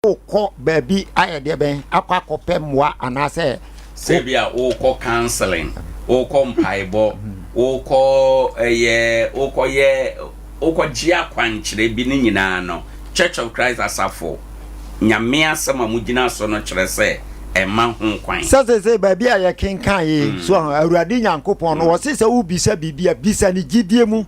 Wokɔ baabi ayɛ deɛ bɛn akɔ akɔpɛ mmoa anaasɛ. Sɛ bi a wokɔ counseling, wokɔ mpaebɔ, wokɔ ɛyɛ wokɔyɛ wokɔgye akwankyerɛ bi ne nyinaa no, Church of Christ asafo Nyame asɛm a mogyina so no kyerɛ sɛ ɛmma ho kwan. Sɛ seesei baabi a yɛkenkan yi so Awurade Nyankopɔn no, ɔse sɛ wobisa biribi a, bisa no gyidie mu.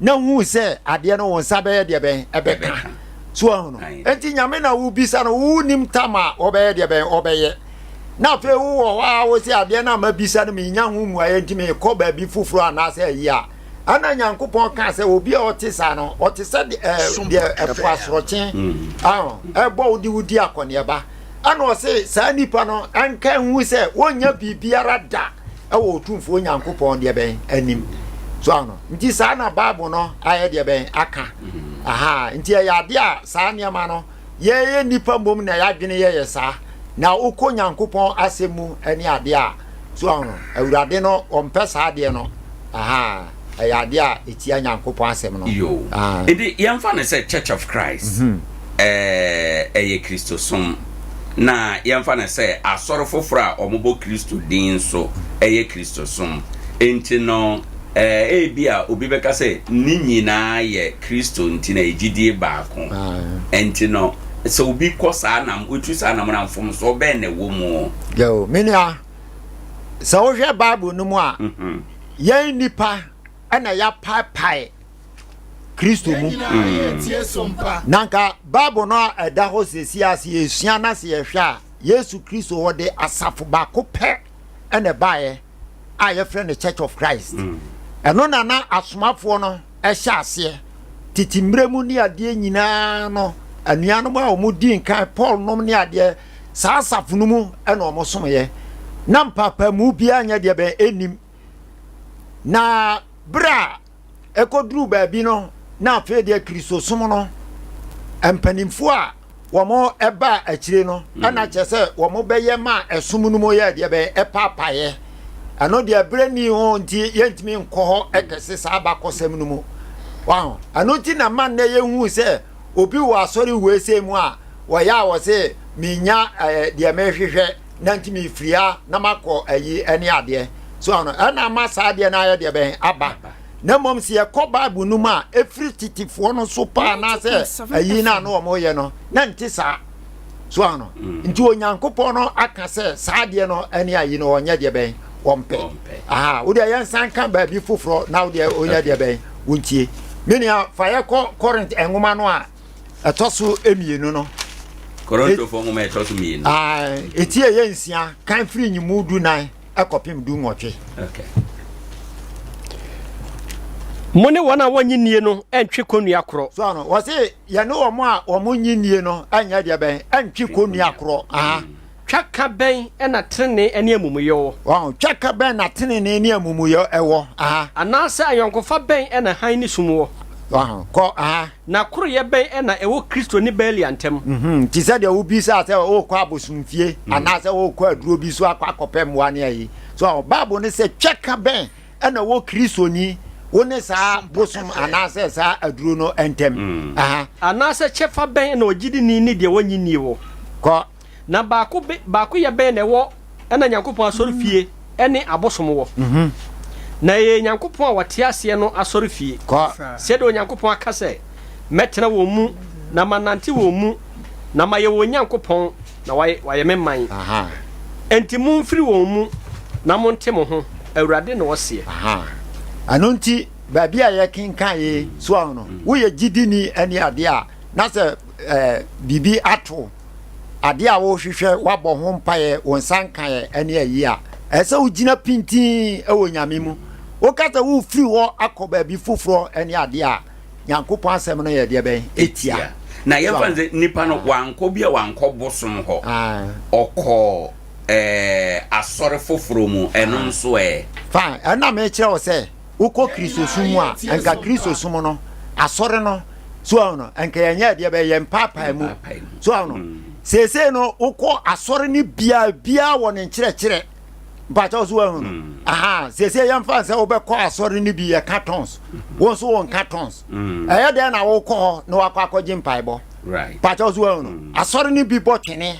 na hu sɛ adeɛ no wo nsa bɛyɛ deɛ bɛn ɛbɛka so ahu no enti nyame na wobisa no wonim tam a wɔbɛyɛ deɛ bɛn ɔbɛyɛ na afei wowɔ hɔ a wo sɛ adeɛ no a mabisa no menya ho mmuaeɛ nti mekɔ baabi foforɔ anaasɛ ayi a ɛna nyankopɔn ka sɛ obi a ɔte saa no ɔte sɛ deɛ ɛpo asorɔkye ɛbɔ wode wodi akɔneaba ɛna ɔse saa nipa no ɛnka nhu sɛ wɔnya biribiara da ɛwɔ Otumfoɔ Nyankopɔn deɛ bɛn anim. So ano nti saa na Bible no ayɛ deɛ bɛn aka. Mm-hmm. Aha nti ɛyɛ adeɛ a saa nneɛma no yɛyɛ nnipa mmom na yɛadwene yɛyɛ saa. Na wokɔ Nyankopɔn asɛm mu ne adeɛ a so ano Awurade no ɔmpɛ saa adeɛ no. Aha ɛyɛ adeɛ a ɛtia Nyankopɔn asɛm no. Yo. Nti yɛmfa no sɛ Church of Christ. Mm -hmm. Ɛyɛ Kristosom, na yɛmfa no sɛ asɔre foforɔ a wɔbɔ Kristo din nso yɛ Kristosom. Enti no, ebia obi bɛka sɛ ne nyinaa yɛ Kristo nti na ɛyɛ gyidie baako. Enti no, sɛ obi kɔ saa nam, otu saa nam no a, mfomsoɔ bɛn na ɛwɔ mu? Yo, me nua, sɛ wohwɛ Bible no mu a, yɛn nnipa na yɛapaepae Kristo mu. Na nka Bible no a ɛda hɔ seesei a sɛ yɛsua na sɛ yɛhwɛ a, Yesu Kristo wɔde asafo baako pɛ na ɛbaeɛ a yɛfrɛ no Church of Christ. Mm. Ɛno na na asomafoɔ no ɛhyɛ aseɛ tete mmerɛ mu ne adeɛ nyinaa no anuanom a wɔn di nkan Paul nom ne adeɛ saa asafo no mu ɛna wɔn somyɛ na mpaapaemu biara nyɛ deɛ bɛn ɛnim na berɛ a Ɛkɔduruu baabi no, na afei deɛ Kristosom no mpanimfoɔ a wɔbaa akyire no mm. ɛna kyerɛ sɛ wɔbɛyɛ ma ɛsom no mu yɛ deɛ bɛyɛ ɛpaapaeɛ. Ɛno deɛ berɛ ni ho nti yɛntumi nkɔ hɔ ɛkɛse saa abakɔsɛm no mu. Waho ɛno nti na ma nnɛ yɛhu sɛ obi wɔ asɔre wei sei mu a wɔyɛ a wɔse menya deɛ mehwehwɛ na nti mefiri ha na makɔ ayi ne adeɛ so ano ɛna ama saa adeɛ no ayɛ deɛ bɛn aba na mmom sɛ yɛkɔ bible no mu a ɛfiri tetefoɔ no so paa anaasɛ ayi no a na wɔyɛ no na nte saa so ano mm. nti onyankopɔn no aka sɛ saa adeɛ no ne ayi no ɔnyɛ deɛ bɛn wɔmpɛ aha wodeɛ yɛnsan ka baabi foforɔ na wodeɛ ɔnyɛ deɛ bɛn wontie menua fa yɛkɔ Corinth nwoma no a ɛtɔ so mmienu no. Korintofoɔ nwoma ɛtɔ so mmienu. Eti ɛyɛ nsia kan firi nyimu du nan ɛkɔpem du nwɔtwe. Okay. Mo ne wɔn a wɔnnye nnie no ntwe kɔnnua korɔ. So ano wɔse yɛne wɔn a wɔn nnye nnie no nyɛ deɛ bɛn ntwe kɔnnua korɔ. Aha. Twaka bɛn na trenee ne amumuyɛ wɔ? Wahu, twaka bɛn na trenee ne amumuyɛ wɔ? Aha. Anaasɛ ayɔnkofa bɛn na hann ne sum wɔ? Wahu, kɔ, aha. Na koroyɛ bɛn na ɛwɔ Kristo ne Belial ntam? Mhm, te sɛ deɛ wobisaa sɛ worekɔ abosomfie anaasɛ worekɔ aduro bi so akɔ akɔpɛ mmoa ne ayi. So wahu, Bible no sɛ twaka bɛn na ɛwɔ Kristoni, wo ne saa bosom anaasɛ saa aduro no ntam? Aha. Anaasɛ kyɛfa bɛn na ogyidini ne deɛ ɔnnye nnie wɔ? Kɔ. Na baako be, baakoyɛ bɛn na ɛwɔ ɛna Nyankopɔn asɔrefie ɛne abosom wɔ? Na ɛyɛ Nyankopɔn a ɔte aseɛ no asɔrefie. Sɛdeɛ Onyankopɔn aka sɛ, Mɛtena wɔn mu, na manante wɔn mu, na mayɛ wɔn Nyankopɔn, na wɔayɛ me man. Enti momfiri wɔn mu, na monte mo ho, Awurade na ɔseɛ. Ɛno nti, baabi a yɛkenkan yi so no, woyɛ gyidini ne adeɛ a, na sɛ biribi ato adeɛ a wohwehwɛ woabɔ ho mpaeɛ wo nsa nkaeɛ ɛne ayi a ɛsɛ sɛ wogyina pintinn wɔ nyame mu woka sɛ wofiri hɔ akɔ baabi foforɔ ɛne adeɛ a nyankopɔn asɛm no yɛ deɛ bɛn ɛtia na yɛmfa no sɛ nipa no wankɔ bi a wankɔ bosom hɔ ɔkɔ ɛɛ asɔre foforɔ mu ɛno nso ɛ fine ɛna mekyerɛ wo sɛ wokɔ Kristosom mu a, nka Kristosom no, asɔre no, so ahu no, nka yɛnyɛ deɛ bɛyɛ yɛn paapae mu. So ahu no, mm. seesei no, wokɔ asɔre no biara biara wɔ ne nkyerɛkyerɛ. Mpakyɛw so ahu no. Mm. Aha, seesei yɛmfa sɛ wobɛkɔ asɔre no bi yɛka tons. Mm-hmm. Wo nso wo nka tons. Mm. Ɛyɛ dɛn na wokɔ hɔ na wakɔ akɔgye mpaebɔ. Pakyɛw so wahu no? Mm. Asɔre no bi bɔ twene.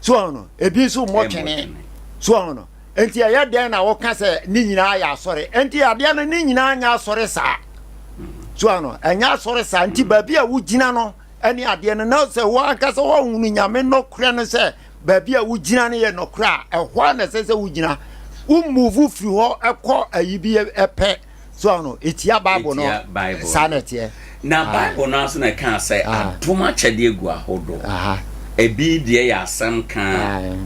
So wahu no? Ebi nso mmɔ twene. So wahu no? Enti ɛyɛ dɛn na wɔka sɛ ne nyinaa yɛ asɔre? Enti adeɛ no ne nyinaa nyɛ asɔre saa. Mm. So wahu no? Ɛnyɛ asɔre saa. Nti mm. baabi a wogyina no ne adeɛ no na sɛ wɔn ankasa wɔhunu nyame nɔkorɛ no sɛ baabi a wogyina no yɛ nɔkorɛ a ɛhɔ a na ɛsɛ sɛ wogyina. Wo move firi hɔ ɛkɔ ayi bi ɛpɛ. So ano etia Bible no saa na ɛteɛ. Na Bible no nso na ɛka sɛ adom akyɛdeɛ gu ahodoɔ. Ebi deɛ yɛ asɛm ka,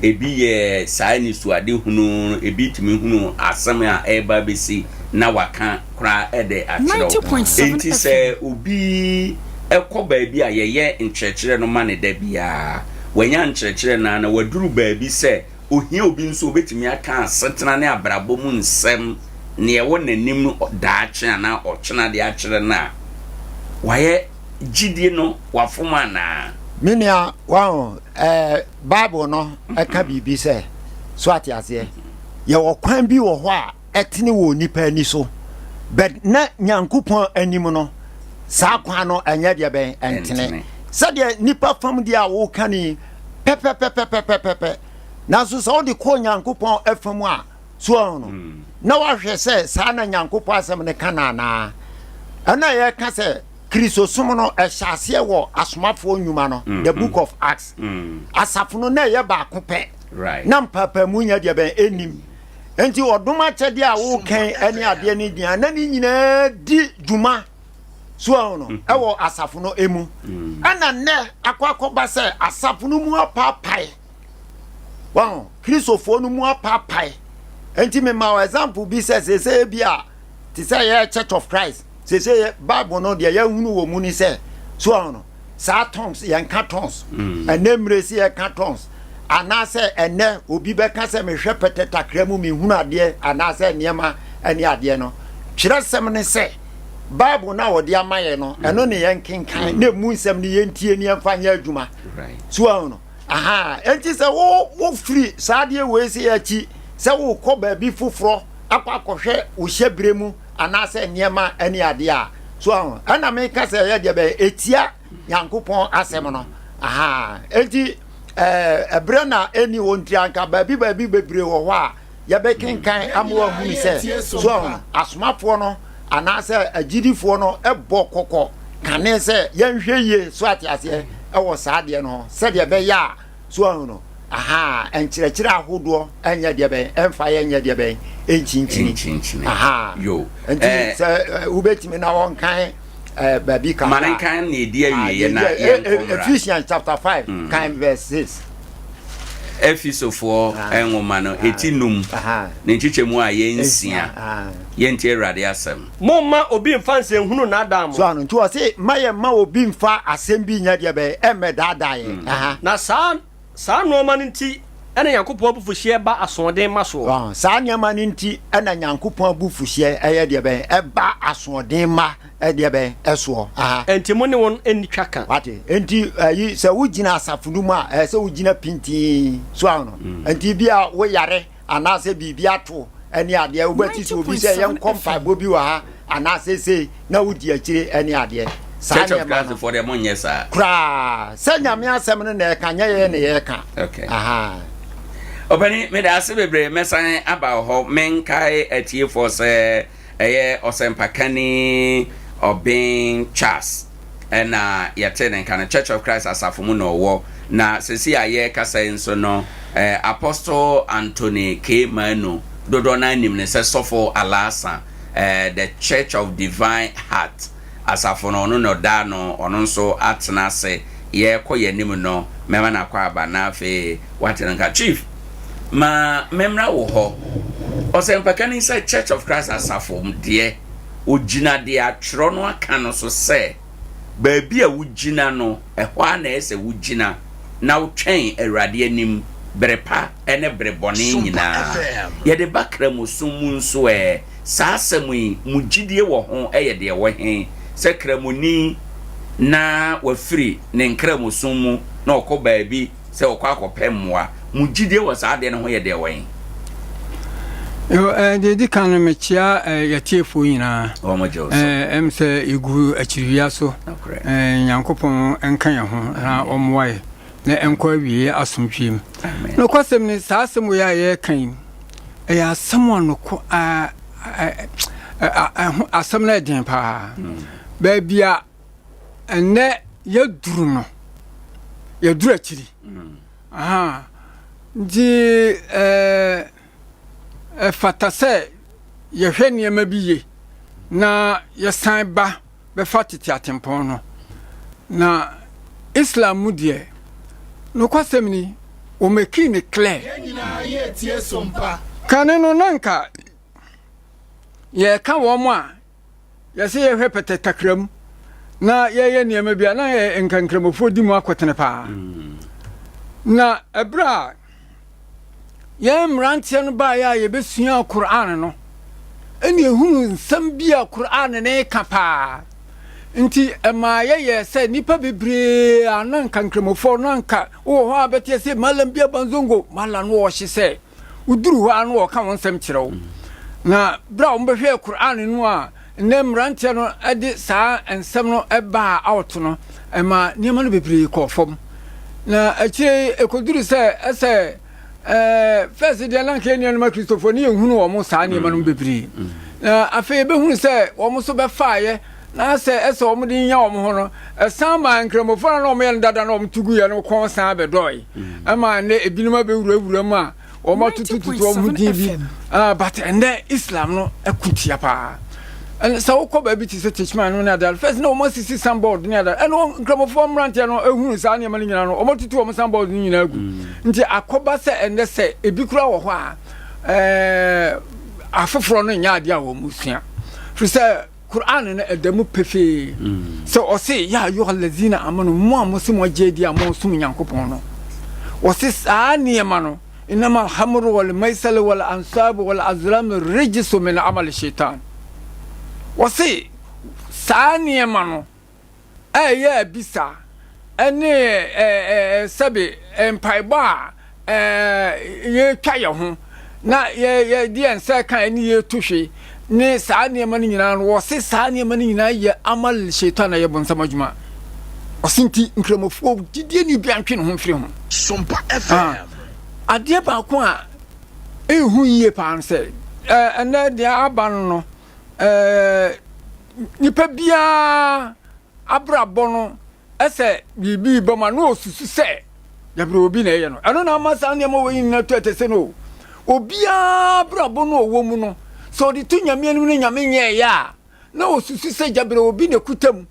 ebi yɛ saa anisoade hunu, ebi tumi hunu asɛm a ɛreba abɛsi na waka koraa de akyerɛ wo. Enti sɛ obi kɔ baabi a yɛyɛ nkyerɛkyerɛ no ma no da biara, wanya nkyerɛkyerɛ no ara na waduru baabi sɛ Ohia obi nso a obetumi aka asetena ne abrabɔ mu nsɛm, nea ɛwɔ n'anim daakye anaa ɔkyena de akyerɛ no a, wayɛ gyidie no wafom anaa? Me nua, wahu, ɛɛ, Bible no ɛka biribi sɛ, so ate aseɛ? Yɛwɔ kwan bi wɔ hɔ a ɛtene wɔ onipa ani so, but na Nyankopɔn anim no, saa kwan no ɛnyɛ deɛ bɛn, ɛntene. Sɛdeɛ nipa fam deɛ a woka no yi, pɛpɛpɛpɛpɛpɛ. Nanso sɛ wode kɔ Onyankopɔn afa mu a, so ɔho no, mm. na wahwɛ sɛ saa na Nyankopɔn asɛm no ka no anaa. Ɛna yɛka sɛ Kristosom no ɛhyɛ aseɛ wɔ asomafoɔ nnwuma no, mm-hmm. the book of Acts. Mm. Asafo no na ɛyɛ baako pɛ. Na mpaapaemu nyɛ deɛ bɛn ɛnim. Enti ɔdom akyɛdeɛ a wokan ne adeɛ no nyinaa na ne nyinaa di dwuma so ahu no mhm. ɛwɔ asafo no emu mm. ɛna nnɛ akɔ akɔba sɛ asafo no mu apaapae wɔn kristofoɔ no mu apaapae nti mema wɔ example bi sɛ sese bi a te sɛ yɛ church of christ sese yɛ bible no deɛ yɛhunu wɔ mu ni sɛ so ahu no saa tongues yɛnka tongues mm. ɛnɛ mmire si yɛka tongues anaasɛ ɛnɛ obi bɛka sɛ mehwɛ pɛtɛ takra mu mehunu adeɛ anaasɛ nneɛma ɛne adeɛ no twerɛsɛm ne sɛ Bible no a wɔde ama yɛn no, ɛno ne yɛn kenkan na emu nsɛm no yɛntie ne yɛmfa nyɛ adwuma. So ahu no? Aha, enti sɛ wo wofiri saa adeɛ wei sɛ akyi sɛ wokɔ baabi foforɔ akɔ akɔhwɛ wo hyɛberɛ mu anaasɛ nneɛma ne adeɛ a, so ahu? Ɛna meka sɛ ɛyɛ deɛ bɛyɛ ɛtia Nyankopɔn asɛm no. Aha, enti ɛɛ ɛberɛ na ɛni hɔ nti anka baabi baabi bebree wɔ hɔ a yɛbɛkenkan ama wɔahunu sɛ so ahu asomafoɔ no anaasɛ agyidifoɔ no bɔ kɔkɔ kane sɛ yɛnhwɛ yie so ate aseɛ ɛwɔ saa adeɛ no ho sɛdeɛ ɛbɛyɛ a so ahu no aha nkyerɛkyerɛ ahodoɔ ɛnyɛ deɛ bɛn ɛmfa yɛ nyɛ deɛ bɛn ɛnkyinkyini aha nti eh. sɛ wobɛtumi na wɔnkan eh, baabi kakra ma ne nkan na ɛdi awieɛ na yɛnkɔ Ephesians chapter 5 mm. kan verse 6 Efesofoɔ nwoma no eti num ne nkyekyɛmu a yɛ nsia. Yɛntie Awurade asɛm. Momma obi mfa nsɛnhunu nnaadaa mo. So ano nti ɔse mma yɛn mma obi mfa asɛm bi nyɛ deɛ bɛn ɛmmɛdaadaa yɛn. Na saa saa nnoɔma no nti na Nyankopɔn abufuhyeɛ ba asoɔden mma soɔ. Saa nneɛma no nti na Nyankopɔn abufuhyeɛ ɛyɛ deɛ bɛn ɛba asoɔden mma ɛdeɛ bɛn ɛsoɔ aha. Enti mo ne wɔn nni twaka. Wate? Enti ayi sɛ wogyina asafo no mu a, ɛyɛ sɛ wogyina pintinn. So ahu no? Enti bi a woyare anaasɛ biribi ato ɛne adeɛ, wobɛte sɛ obi sɛ yɛnkɔ mpaebɔ bi wɔ ha anaasɛ sei na wodi akyire ɛne adeɛ. Saa Church of nneɛma Christ no foɔ deɛ monyɛ saa. koraa sɛ Nyame asɛm no na ɛka nyɛ yɛn na yɛreka. Okay. Aha. Ɔpani, meda ase bebree. Mɛsan aba wɔ hɔ. Menkae atiefoɔ sɛ Ɛyɛ ɔsɛmpakani Ɔben Charles na yɛtee ne nka no. Church of Christ asafo mu na ɔwɔ, na seesei a yɛrekasa yi nso no, Apostle Anthony K. Manu, dodoɔ no ara nim no sɛ Sɔfo Alasa, The Church of Divine Heart asafo no, ɔno na ɔda ano, ɔno nso atena ase. Yɛrekɔ yɛn anim no, mɛma no akwaaba na afei wate no nka. Chief! Ma memmra wo hɔ. Ɔsɛmpakani sɛ Church of Christ asafo deɛ, ɔgyina deɛ atwerɛ no aka no so sɛ, baabi a wogyina no, ɛhɔ ara na ɛyɛ sɛ wogyina na wotwɛn Awurade anim bere pa ne bere bɔne nyinaa. Yɛde ba Kramosom mu nso ɛ? Saa asɛm yi, mo gyidie wɔ ho yɛ deɛ ɛwɔ he? Sɛ Kramoni na wafiri ne Nkramosom mu na ɔkɔ baabi sɛ ɔkɔ akɔpɛ mmoa. Mo gyidie wɔ saa adeɛ no ho yɛ deɛ wɛn? Yo, eh, deɛ ɛdi kan no mekyea eh, yɛtiefoɔ nyinaa. Wɔn gye wo so. Eh, ɛm sɛ yɛgu akyiriwia so. Nokorɛ. Eh, Nyankopɔn nka yɛn ho na ɔmmoa yɛ na ɛnkɔ awieɛ asomdwoeɛ mu. Amen. Nokwasɛm ni, saa asɛm wei a yɛreka yi, ɛyɛ asɛm a nokɔ a ɛho asɛm no ɛden paa. Baabi a ɛnnɛ yɛduru no, yɛduru akyiri. Aha. Nti ɛɛ ɛfata sɛ yɛhwɛ nneɛma bi ye na yɛsan ba bɛfa tete atempɔn no. Na Islam mu deɛ, nokwasɛm ni, wɔmɛkii no clear. Kane no na nka yɛka wɔn a yɛsɛ yɛhwɛ pɛtɛ takra mu na yɛyɛ nneɛma bi a na yɛ nka nkramofoɔ di mu akɔtene paa. Na ɛberɛ a yɛn mmeranteɛ no baeɛ a yɛbɛsuaa Qur'aan no, ɛne ɛhunu nsɛm bi a Qur'aan no reka paa. Nti ɛmaa yɛyɛɛ sɛ nnipa bebree a na nka nkramofoɔ na nka wowɔ hɔ a bɛteɛ sɛ malam bi aba nzongo, malam no ɔhye sɛ woduru hɔ a na wɔka wɔn nsɛm kyerɛ wo. Na berɛ a wɔbɛhwɛɛ Qur'aan no a nnɛ mmeranteɛ no de saa nsɛm no baa out no, ɛma nneɛma no bebree kɔɔ fam. Na akyire yi ɛkɔduru sɛ ɛsɛ ɛɛ fɛs deɛ na nka yɛn nuanom akristofoɔ ne yɛnhunu wɔn saa nneɛma no bebree. Na afei yɛbɛhunu sɛ wɔn nso bɛfaeɛ na sɛ ɛsɛ wɔn de nya wɔn ho no, ɛsan maa nkramofoɔ no na wɔyɛ no dada na wɔn to guiɛ no kɔn san bɛdɔɔe. Ɛma nnɛ ebinom abɛwurawura mu a wɔn atutututu wɔn ho din bi ah, but ɛnɛ Islam no ɛko tia paa. Ɛnɛ sɛ wokɔ baabi te sɛ Techiman no ne adeade first na wɔn asisi signboard ne adeade ɛna nkramofoɔ mmeranteɛ no ehunu saa nneɛma no nyinaa no wɔn atutu wɔn signboard no nyinaa gu nti akɔba sɛ ɛnɛ sɛ ebi kura wɔ hɔ a ɛɛ afoforɔ no nyɛ adeɛ a wɔn sua firi sɛ Qur'aan no ɛda mu pefee sɛ ɔse, Ya ayuha alladhina amanu, mo a mose moagye adi a mosom Nyankopɔn no, ɔse saa nneɛma no, innama alhamru wal maisal wal ansab wal azlam rijsu min amali shaitan, ɔse saa nneɛma no, a ɛyɛ abisa ne sɛbe mpaebɔ a yɛtwa yɛn ho na yɛde yɛn nsa ka ne yɛtu hwe ne saa nneɛma no nyinaa no, wɔse saa nneɛma no nyinaa yɛ amal shaitan na yɛ bonsam adwuma. Ɔse nti nkramofoɔ gyidie ni bia ntwe ne ho mfiri ho. Sompa FM. Adeɛ baako a ɛhu yie paa no sɛ ɛnɛ deɛ aba no no nipa biara abrabɔ no sɛ biribi reba mu a na ɔsusu sɛ dabrɛ obi na ɛyɛ no. Ɛno na ama saa nneɛma wɔ yi nyinaa tu ɛtɛ sɛ no o. Obiara abrabɔ no ɔwɔ mu no, sɛ ɔde to Nyame anim no Nyame nyɛɛyɛ a, na ɔsusu sɛ gyabrɛ obi na ɛkuta mu.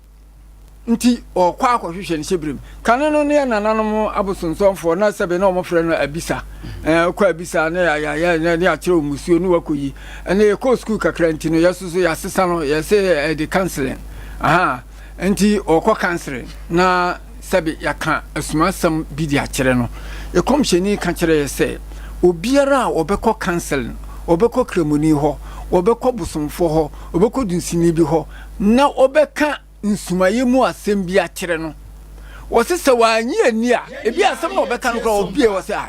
Nti ɔkɔ akɔhwehwɛ ne hyɛbrɛ mu. Kane no ne yɛn nananom abosonsɔnfoɔ na sɛbe na wɔfrɛ no abisa. Ɛɛ wokɔ abisa na yɛayɛ na yɛakyerɛ wo mmusuo ne wakɔyi. Ɛnɛ yɛkɔɔ sukuu kakra nti no yɛso so yɛasesa no yɛsɛ ɛde counseling. Aha nti ɔkɔ counseling na sɛbe yɛaka asumasɛm bi de akyerɛ no. Yɛkɔmhyɛni ka kyerɛ yɛ sɛ obiara a ɔbɛkɔ counseling, ɔbɛkɔ kramoni hɔ, ɔbɛkɔ bosomfoɔ hɔ, ɔbɛkɔ dunsini bi hɔ na ɔbɛka nsumaeɛ mu asɛm bi akyerɛ no. Wɔse sɛ wannye anni a, ebi asɛm na ɔbɛka no koraa ɔbie wɔ sɛ ah,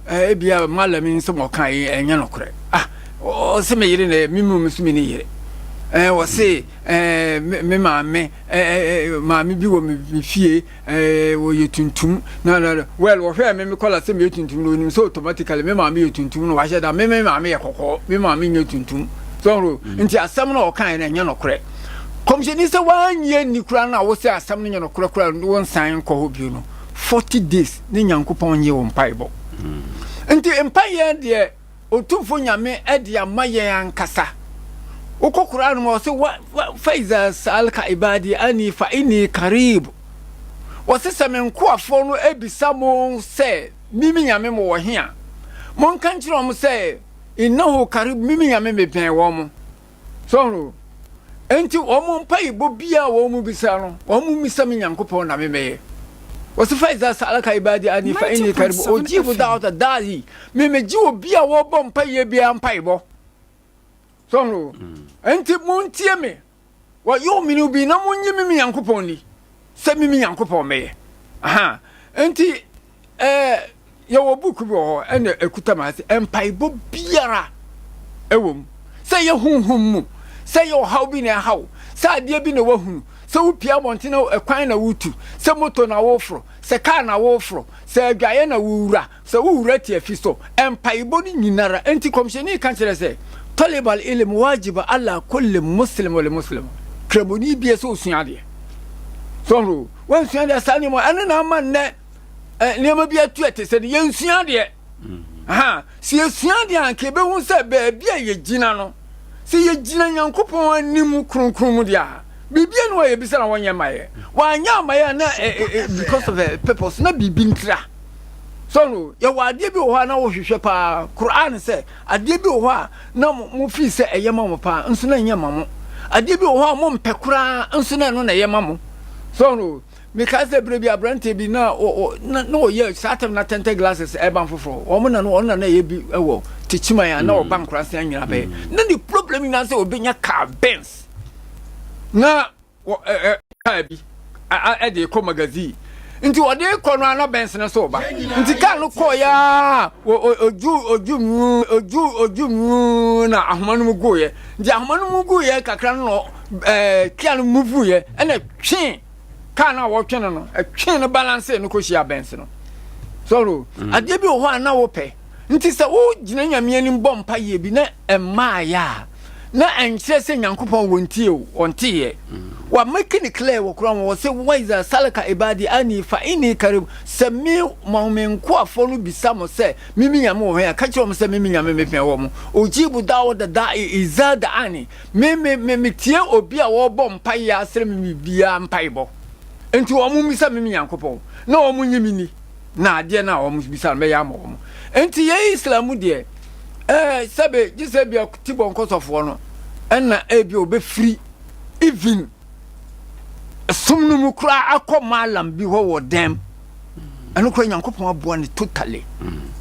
eh, ebi a malam yi nsɛm ɔka yi ɛnyɛ nokorɛ. Ah, ɔse me yere na ɛyɛ, me mmom nso me ne yere. Eh, wɔse eh, me maame, eh, eh, maame bi wɔ me fie, eh, wɔyɛ tuntum. Na, na, well, wɔhwɛɛ me me kɔla sɛ meyɛ tuntum no, onim sɛ automatically me maame yɛ tuntum no, wahyɛ da, me me maame yɛ kɔkɔɔ, me maame nyɛ tuntum. So, nti asɛm no ɔkae no ɛnyɛ nokorɛ. Kɔmhyɛni sɛ woannye anni koraa no a wose asɛm no nyɛ nokorɛ koraa no wonsan nkɔ hɔ bio no, 40 days ne Nyankopɔn nye wo mpaebɔ. Nti mpaeɛ deɛ Otumfoɔ Nyame de ama yɛn ankasa. Wokɔ Qur'an mu a ɔse wa faiza sa'alka ibadi anni fa inni qarib. Ɔse sɛ me nkoafoɔ no bisa mo sɛ me me Nyame mowɔ he a, monka nkyerɛ wɔn sɛ innahu qarib me me Nyame mebɛn wɔn. So ho? Enti wɔn mpaebɔ biara a wɔn bisa no, wɔn mmisa me Nyankopɔn na memmɛyɛ. Wɔsi fa iza sa'alaka ibadi anni fa inni karib ujibu da'wata da'i. Me megye obi a wɔbɔ mpaeɛ biara mpaebɔ. So ho? Enti montie me. Wa yu'minu bi na monnye me me Nyankopɔn ni sɛ me me Nyankopɔn mɛyɛ. Aha. Enti ɛɛ yɛwɔ book bi wɔ hɔ ɛna ɛkuta ma ase mpaebɔ biara. wɔ mu. Sɛ ɛyɛ honhom mu, sɛ ɛyɛ ɔhaw bi na ɛha wo, sɛ adeɛ bi na woahunu, sɛ wopue abɔnten na ɛkwan na woretu, sɛ moto na woreforo, sɛ kaa na woreforo, sɛ adwaeɛ na worewura, sɛ worewura tiafi so, mpaebɔ no nyinara. Enti Kɔmhyɛni ka kyerɛ sɛ, Talib al-ilm wajib ala kulli muslim wal muslima, Kramoni biara sɛ ɔsua adeɛ. So ɔhunu? Wansua adeɛ saa nneɛma, ɛno na ama nnɛ nneɛma bi atu ɛte sɛ no, yɛnsua adeɛ. Aha, sɛ yɛsua adeɛ a, anka yɛbɛhu sɛ baabi a yɛgyina no, sɛ yɛgyina Nyankopɔn anim kronkron mu deɛ a, biribia ni hɔ a yɛbisa na wɔnyɛ ma yɛ. Wanyɛ ama yɛ a na because of a purpose, na biribi ntira. So no, yɛwɔ adeɛ bi wɔ hɔ a na wohwehwɛ paa. Quran sɛ, adeɛ bi wɔ hɔ a na mo fii sɛ ɛyɛ ma mo paa, nso na ɛnyɛ ma mo. Adeɛ bi wɔ hɔ a mompɛ koraa, nso na ɛno na ɛyɛ ma mo. So no, Mekae sɛ berɛ bi aberanteɛ bi na na na ɔyɛ saa tɛm na tɛntɛ glasses ɛba foforɔ wɔn na ɔno na na ɛyɛ bi wɔ Techiman a na ɔba nkoranse anyina bɛyɛ mm. na ne problem nyinaa sɛ ɔbɛnya car Benz na ɛ ɛ car bi ɛde kɔ magazine nti ɔde kɔ no ana Benz no so ɔba nti car no kɔɔ ya oju oju mu oju oju mu na ahoma no mu guiɛ nti ahoma no mu guiɛ kakra no ɛɛ kia no mu vuiɛ ɛna twee kaa no a wɔtwe no no ɛtwe no balance no kɔhyia bɛnse no sɔro mm. adeɛ bi wɔ hɔ a na wopɛ nti sɛ wogyina nyame anim bɔ mpa yie bi na ɛmmaayɛ a na ɛnkyerɛ sɛ nyankopɔn wɔntie o ɔnteeɛ mm. wa make it clear wɔ kora wɔ sɛ waiza salaka ibadi ani fa inni karib sɛ me ma me nkoafoɔ no bisa mo sɛ mimi nyame wɔ hɔ a ka kyerɛ wɔn sɛ mimi nyame mepɛ wɔ mo ojibu dawo dada iza daani Me, me, me, metie obi a ɔrebɔ mpaeɛ asrɛ me biribiara mpaebɔ. Enti wɔn mmisa me, me Nyankopɔn, na wɔn nye me ni, na adeɛ no a wɔn bisa no mɛyɛ ama wɔn. Enti yɛn Islam mu deɛ, ɛɛ, sɛbe, gye sɛ ebia tibɔ nkɔsɔfoɔ no, ɛna ebia ɔbɛfiri even som no mu koraa akɔ maalam bi hɔ wɔ dɛm. Ɛno koraa Nyankopɔn aboa no totally.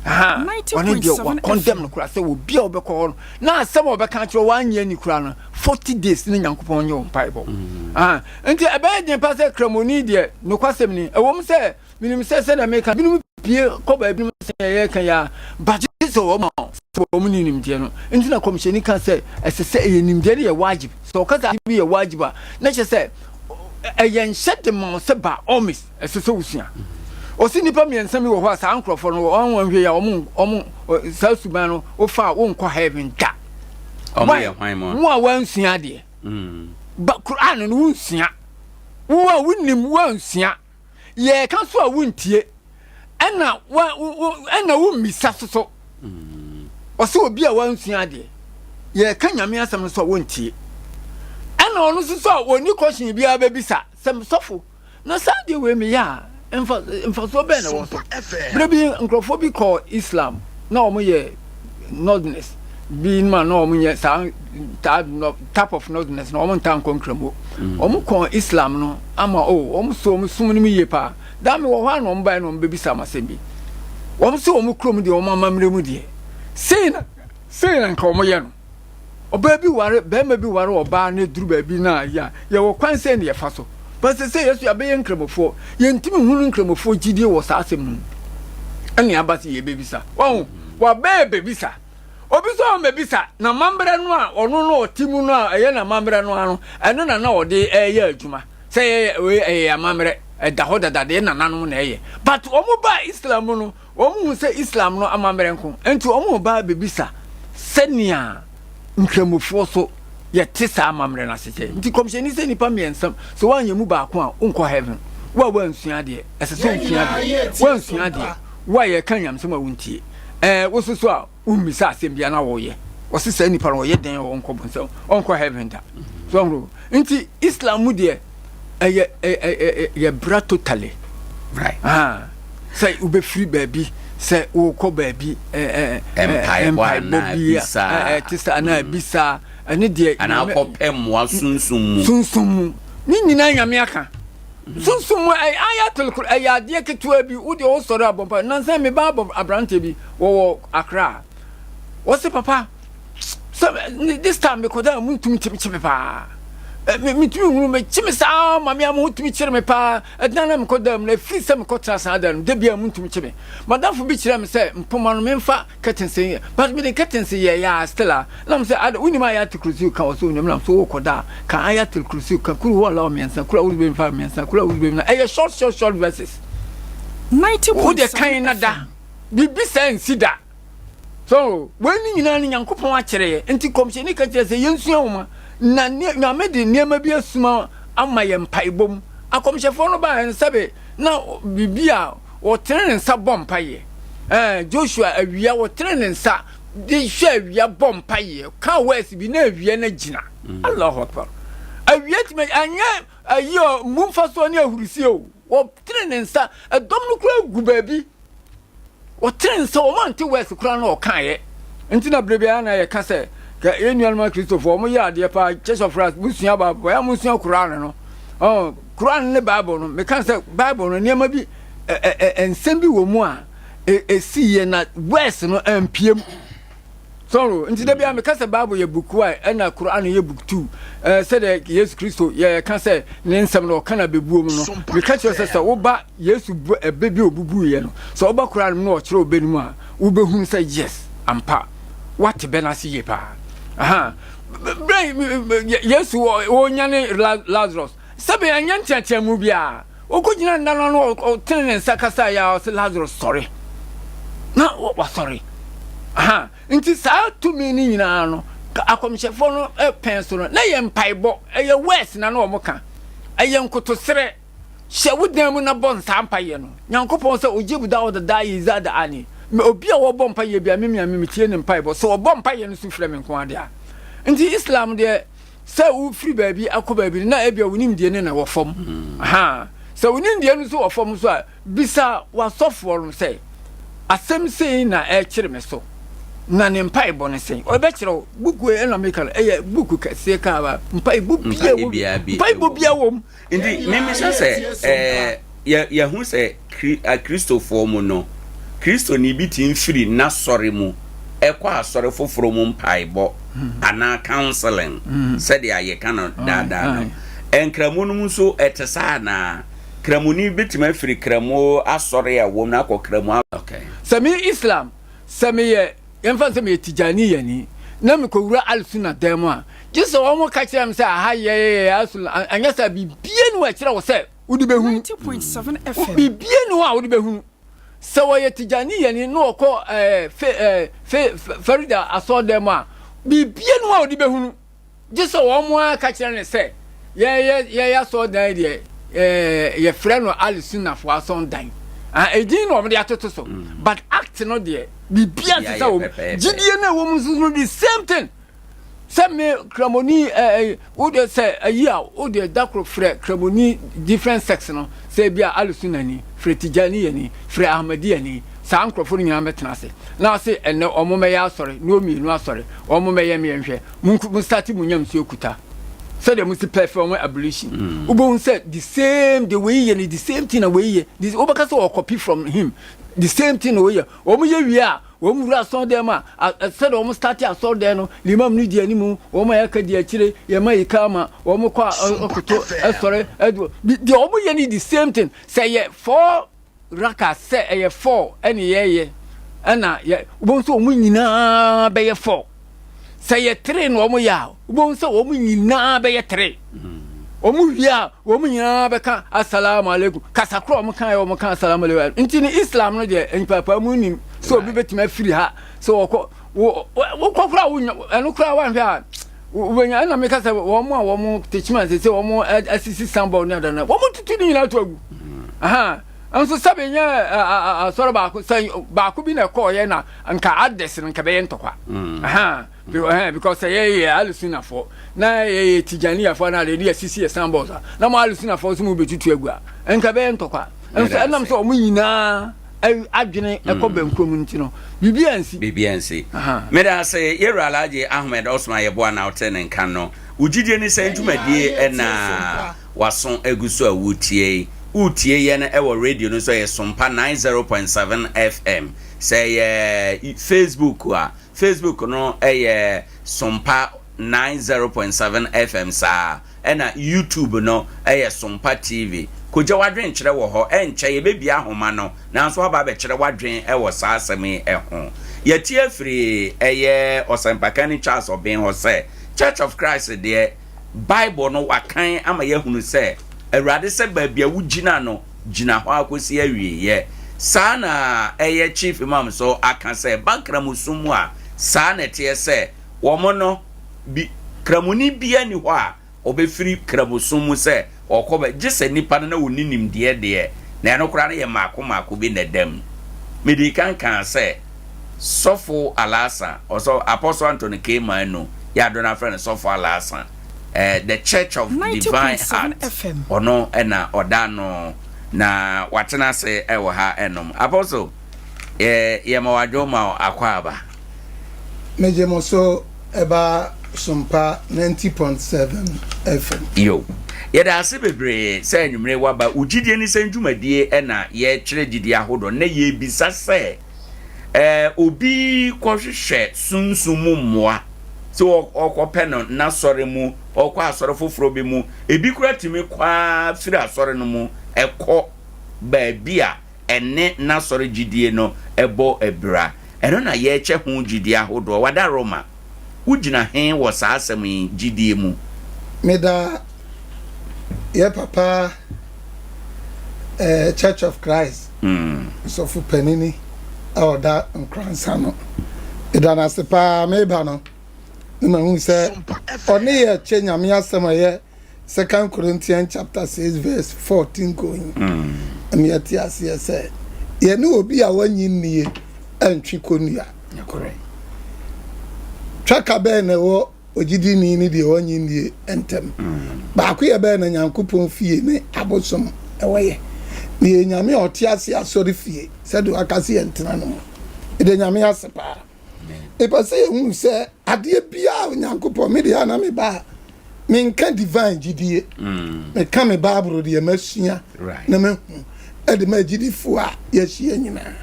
Aha, ɔno deɛ wa condemn no koraa sɛ obi a ɔbɛkɔ hɔ no, na asɛm a ɔbɛka akyerɛ wanyɛ ani koraa no, 40 days ne Nyankopɔn nyɛ wo mpaebɔ. Aha, nti ɛbɛyɛ den pa sɛ kramoni deɛ, nokwasɛm ni, ɛwom sɛ menim sɛ sɛdeɛ meka binom pie kɔ baabi nom sɛ yɛka yi a, but gye sɛ wɔn a sɛ wɔn ni nimdeɛ no. Nti na kɔmhyɛni ka sɛ ɛsɛ sɛ ɛyɛ nimdeɛ no yɛ wajib. Sɛ ɔka sɛ ade bi yɛ wajib a, na kyerɛ sɛ ɛyɛ nhyɛ de ma wo sɛ by all means ɛsɛ sɛ wosua. Ɔsi nnipa mmiɛnsa bi wɔ hɔ a saa nkurɔfoɔ no wɔn wɔn hwɛ yɛ wɔn wɔn saa suban no wofa a wonkɔ heaven da. Wɔn yɛ hwan mu? Wo a wansua adeɛ. Mm. Ba Quran no wonsua. Wo a wonim wansua. Yɛka so a wontie. Ɛna wa wo ɛna wommisa soso. Mm. Ɔsɛ obi a wansua adeɛ. Yɛka nyame asɛm no so a wontie. Ɛna ɔno nso so a ɔni kɔhyen biara bɛbisa sɛ sɔfo Na saa adeɛ wei meyɛ a, mfa, mfasoɔ bɛn na ɛwɔ so? Berɛ bi nkurɔfoɔ bi kɔɔ Islam, na wɔn yɛ Northerners bi nom a na wɔn nyɛ saa taa no, type of Northerners na wɔn ntaa nkɔ nkramo. Mm. Wɔn kɔɔ Islam no ama o, oh, wɔn so wɔn som no mu yie paa. Daa me wɔ hɔ a na wɔn baeɛ na wɔn bɛbisa wɔn asɛm bi. Wɔn so wɔn kurom deɛ wɔn amammerɛ mu deɛ, sei na sei na nka wɔn yɛ no. Ɔbaa bi ware, barima bi ware ɔbaa na ɛduru baabi na yɛ a, yɛwɔ kwan sɛn na yɛfa so? But sɛsɛ yɛso yɛabɛyɛ nkramofoɔ, yɛntumi nhunu nkramofoɔ gyidie wɔ saa asɛm no mu. Ɛne aba sɛ yɛbɛbisa. Wahu? Wabɛyɛ bɛbisa. Obi sɛ ɔmmɛbisa, na amammerɛ no a ɔno no ɔte mu no a ɛyɛ n'amammerɛ no ara no, ɛno na na ɔde ɛreyɛ adwuma. Sɛ yɛyɛ wei ɛyɛ amammerɛ, ɛda hɔ dada deɛ nananom na ɛyɛ. But wɔn baa Islam mu no, Wɔhu sɛ Islam no amammerɛ nko nti wɔba bɛbisa sɛnea Nkramofoɔ so yɛte saa amammerɛ no ase kyɛ. Nti Kɔmhyɛni sɛ nnipa mmiɛnsa sɛ woanyɛ mu baako a wonkɔ heaven. Wo a woansua adeɛ, ɛsɛ sɛ wosua adeɛ. Woansua adeɛ, wo a yɛka nyamesɛm a wontie. Ɛɛ wo so so a wommisa asɛm biara na wɔyɛ. Wɔse saa nipa no ɔyɛ dɛn a ɔnkɔ bonsam, ɔnkɔ heaven da. So ahoro. Nti Islam mu deɛ ɛyɛ ɛyɛ bra totally. Right. Ah, sɛ wobɛfiri baabi sɛ wokɔ baabi mpaebɔ anaa bi ɛte sɛ anaa mm. bisa ɛne deɛ anaa kɔpɛ mmoa sunsum mu sunsum mu ne nyinaa nyame aka Sunsum mu ɛyɛ ayatul kur ɛyɛ adeɛ ketewa bi wo deɛ wosɔre abɔ mpa nansa me ba abɔ aberanteɛ bi wɔwɔ Accra wɔse papa sɛ this time mekɔda a muntum kyemkyeme paa. Metumi hunu mekye me saa ma me a mo ho tumi kyere me paa. Ɛdena na mekɔ dan mu na ɛfiri sɛ mekɔtena saa dan no da biara mu ntumi kye me. Madamfo bi kyerɛɛ me sɛ mpoma no memfa curtains nyɛ but mede curtains yɛeɛ a still a na me sɛ ada wonim Ayatul Kursiw ka wɔ so wonim na so wokɔ da a ka Ayatul Kursiw ka kul huwa Allahu mmiɛnsa kul a'udhu bi mfa mmiɛnsa kul a'udhu bi na ɛyɛ short short short verses. Wode kan na da biribi saa nsi da. So wei ne nyinaa no Nyankopɔn akyerɛ yɛ. Nti kɔmhyɛni ka kyerɛ sɛ yɛnsua nwoma na Nyame de nneɛma bi asuma ama yɛ mpaebɔ mu. Akɔmhyɛfoɔ no baeɛ no sɛbe na biribi a wɔtene ne nsa bɔ mpaeɛ. Ɛɛ Joshua awia wɔtene ne nsa de hwɛ awia bɔ mpaeɛ ka words bi na awia no agyina. Allahu Akbar. Awia tumi anyɛ ayi o mu mfasoɔ ne ahurusie o. Wɔtene ne nsa ɛdɔm no koraa gu baabi. Wɔtee nsa, wɔn ante words koraa na ɔkaeɛ. Nti na berɛ biara na yɛka sɛ, ka yɛn nuanom Akristofoɔ, wɔn yɛ adeɛ paa, Church of Christ, mosua Bible, ɛyɛ mosua Koran no. Oh, Koran ne Bible no, meka sɛ Bible no nneɛma bi, ɛ, ɛ, nsɛm bi wɔ mu a, ɛsiiɛ na words no ampiem. So nti da biara meka sɛ Bible yɛ book one ɛna Quran yɛ book two. Ɛɛ sɛdeɛ Yesu Kristo yɛka sɛ ne nsɛm no ɔka na bɛbuo mu no, meka kyerɛ sɛ sɛ woba Yesu bu ɛbɛ bi a ɔbubuiɛ no, sɛ woba Quran mu na ɔkyerɛ ɔbɛ no mu a, wobɛhunu sɛ yes, ampa, woate bɛ no ase yie paa. Aha, berɛ Yesu ɔnyane Lazarus, sɛbe ɛnyɛ nteateamu biara. Ɔkɔgyina nna no ano, ɔtene ne nsa kasaeɛ a, ɔse Lazarus sɔre. Na wasɔre. Aha, nti saa tumi no nyinaa no, akɔmhyɛfoɔ no pɛn so no, na ɛyɛ mpaebɔ, ɛyɛ words na na wɔn ka, ɛyɛ nkotosrɛ. Hyɛ wo dan mu na bɔ nsaa mpaeɛ no. Nyankopɔn sɛ, Ujibu da'wata da'i iza da'ani. Me obi a ɔbɔ mpaeɛ biara, me Nyame metie ne mpaebɔ. Sɛ ɔbɔ mpaeɛ no su frɛ me nko ara deɛ a. Nti Islam deɛ, sɛ wofiri baabi akɔ baabi no na ebia wo nimdeɛ no na ɛwɔ fam. Hmm. Sɛ wo nimdeɛ no nso wɔ fam nso a, bisa w'asɔfoɔ no sɛ, asɛm sei na ɛrekyere me so, na ne mpaebɔ no sɛn? Ɔbɛkyerɛ wo. Buku ɛna meka no, ɛyɛ buku kɛseɛ kaa ba, mpaebɔ biara wɔ mu. Mpaebɔ biara wɔ mu. Nti memmisa sɛ, ɛɛ, yɛ, yɛahu sɛ Kri, Akristofoɔ mu no, Kristoni bi tumi firi n'asɔre mu kɔ asɔre foforɔ mu mpaebɔ anaa counseling, sɛdeɛ yɛka no daadaa no. Nkramo no mu nso ɛte saa anaa? Kramoni bɛtumi afiri Kramo asɔre a ɛwɔ mu no akɔ Kramo. Okay. Sɛ me Islam, Sɛ meyɛ, yɛmfa no sɛ meyɛ Tijaniyani, na mekɔwura Al-Sunnah dan mu a, gye sɛ wɔn ka kyerɛ me sɛ aha yɛ Al-Sunnah, anyɛ saa biribiara ni hɔ a ɛkyerɛ wo sɛ wode bɛhunu. Biribiara ni hɔ a wode bɛhunu. Sɛ wɔyɛ Tijaniyani na ɔkɔ ɛɛ fe ɛɛ fe Farida asɔrdan mu a, biribiara ni hɔ a wode bɛhunu. Gye sɛ wɔn ara ka kyerɛ no sɛ, Yɛyɛ yɛyɛ asɔredan yi deɛ, ɛɛ yɛfrɛ no Al-Sunnahfoɔ asɔredan. Ah, edin na wɔde atoto so. Mm. But act no deɛ, biribiara nsesa wɔ mu. Gyidie no a ɛwɔ mu nso no, the same thing. Sɛ me kramoni ɛɛ wo deɛ sɛ ayi a wo deɛ da koro frɛ kramoni different sex no sɛ ebi a Al-Sunnani, frɛ Tijaniyani, frɛ Ahmadiyani, saa nkurɔfoɔ no nyinaa bɛtena ase. Na ase ɛnɛ wɔn mɛyɛ asɔre, na wɔn mmienu asɔre, wɔn mɛyɛ mmiɛnhwɛ. Mo mo start mo nyamesuo kuta sɛdeɛ mo si perform ablution. Mm. Wobɛhu sɛ the same the wei yɛ no the same thing na wei yɛ. Wobɛka sɛ ɔcopy from him the same thing na wei yɛ. Wɔn yɛ wie a wɔn wura asɔn dɛm a sɛdeɛ wɔn start asɔn dɛm no limam no di anim wɔn a yɛka di akyire yɛ ma yi kama wɔn kɔ a ɔkoto ɛsɔre ɛdo deɛ wɔn yɛ no the same thing sɛ yɛ four Raka sɛ ɛyɛ four ɛne yɛyɛ ɛna yɛ wobɛhu sɛ wɔn nyinaa bɛyɛ four sɛ yɛ three na wɔn yɛ a wobɛhu sɛ wɔn nyinaa bɛyɛ three wɔn wie a wɔn nyinaa bɛka asalamu alaikum kasa korɔ wɔn ka yɛ wɔn ka asalamu alaikum nti ne Islam no deɛ mpaapaa mu nim sɛ obi bɛtumi afiri ha sɛ wɔkɔ wokɔ koraa wonya ɛno koraa wanhwɛ a wobɛnya ɛna meka sɛ wɔn a wɔn tekyima sɛ sɛ wɔn asisi sanbɔ ne adana wɔn tutu ne nyinaa to agu aha nso sɛbe nyɛ asɔre baako sɛ baako bi na ɛkɔɔyɛ na nka ades no nka bɛyɛ ntɔkwa mm. aha because sɛ yɛyɛ alusunafoɔ na yɛyɛ tijaniyafoɔ na adeɛ yɛsisi yɛ sanbɔ sa na mo alusunafoɔ nso mo bɛtutu agu a nka bɛyɛ ntɔkwa nso ɛnam sɛ wɔn nyinaa adwene ɛkɔ mm. bɛnkurom nti no biribi ansi. Biribi ansi. Meda ase yɛwura Alhaji Ahmed Osman Yeboah na wote ne nka no. Wo gyidie ne sɛn dwumadie ɛna waso agu so a wotie yi. Wotie yɛn ɛwɔ radio no so ɛyɛ Sompa 90.7 FM. Sɛ ɛyɛ Facebook a, Facebook no ɛyɛ Sompa 90.7 FM saa. Ɛna YouTube no yɛ Sompa TV. Kogya w'adwenkyerɛ wɔ hɔ. Ɛnkyɛ yɛbɛbue ahoma no nanso woaba abɛkyerɛ w'adwen wɔ saa asɛm yi ho. Yɛte afiri ɛyɛ Ɔsɛmpakani Charles Obeng hɔ sɛ Church of Christ deɛ Bible no wakan ama yɛahunu sɛ Awurade sɛ baabi a wogyina no gyina hɔ ara kɔsi awieɛ. Saa na ɛyɛ Chief Imam nso aka sɛ ba Nkramosom mu a saa na ɛteɛ sɛ wɔn no bi, Kramoni biara nni hɔ a ɔbɛfiri Kramosom mu sɛ ɔrekɔ bɛ, gye sɛ nipa no na ɔnni nimdeɛ deɛ, na ɛno koraa no yɛ mmaako mmaako bi na ɛda mu. Medii kan kaa sɛ Sɔfo Alasa, ɔsɔ, Apostle Anthony K. Manu, yɛ a dodoɔ no ara frɛ no Sɔfo Alasa, eh, The Church of Divine 90.7 Heart, FM. ɔno na ɔda ano, na watena ase wɔ ha nom. Apostle, eh, yɛma wo adwo ma wo akwaaba. Megye mo so ɛba Sompa 90.7 FM. Yo. Yɛda ase bebree sɛ anwummere waba wo gyidie ne sɛn dwumadie na yɛkyerɛ gyidie ahodoɔ. Nnɛ yɛrebisa sɛ eh, obi kɔhwehwɛ sunsum mu mmoa sɛ ɔkɔpɛ no n'asɔre mu, ɔkɔ asɔre foforɔ bi mu, ebi koraa tumi kɔ ara firi asɔre no mu ɛkɔ baabi a ɛne n'asɔre gyidie no bɔ abira. Ɛno na yɛrekyɛ ho gyidie ahodoɔ. Wada Roma, wogyina he wɔ saa asɛm yi gyidie mu? Meda yɛ papa eh, Church of Christ sɔfo panini a ɔda Nkoransa no. Meda no ase paa. Meba no, na mahu sɛ ɔne yɛ kyɛ Nyame asɛm a ɛyɛ Second Corinthians chapter 6 verse 14 going. Ɛmi ɛte aseɛ sɛ yɛne obi a wanyi nnie ɛntwe kɔnnua. Twaka bɛn na ɛwɔ ogyidini ne deɛ wanyi nnie ntɛm? Baako yɛ bɛn na Nyankopɔn fie ne abosom ɛwɔ yɛ. Ne yɛ Nyame a ɔte ase asɔre fie sɛdeɛ waka sɛ yɛntena no mu. Ɛde Nyame ase paa. Mepɛ sɛ yɛhunu sɛ adeɛ biara Onyankopɔn, me deɛ a na meba a, menka divine gyidie. Mm. Meka me Bible deɛ masua na mahu ɛde ma agyidifoɔ a yɛahyia nyinaa.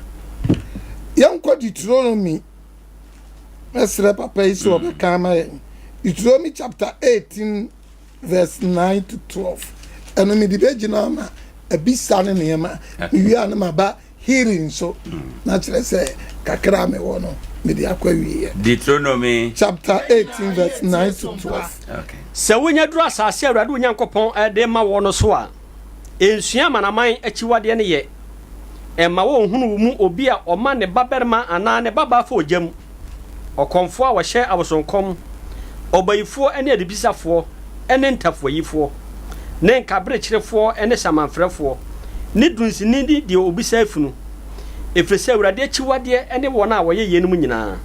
Yɛnkɔ Deuteronomy, mɛsrɛ papa yi sɛ mm. ɔbɛka ama yɛn. Deuteronomy chapter 18 verse 9 to 12. Ɛno mede bɛgyina ama abisa ne nneɛma. Mewie a na maba Healing nso, na kyerɛ sɛ kakra a mewɔ no, mede akɔ awieɛ. Deuteronomy. Chapter 18 verse 9 to 12. Okay. Sɛ wonya duru asase a Awurade wo Nyankopɔn de rema woɔ no so a, nsua amanaman akyiwadeɛ no yɛ. Mma wɔnnhunu wo mu obi a ɔma ne babarima anaa ne babaa fa ogya mu, ɔkɔmfoɔ a ɔhyɛ abosonkɔm, ɔbayifoɔ ne adibisafoɔ ne ntafoayifoɔ, ne nkaberekyerefoɔ ne samanfrɛfoɔ, ne dunsini ne deɛ ɔbisa afunu, ɛfiri sɛ Awurade akyiwadeɛ ne wɔn a wɔyɛ yeinom nyinaa,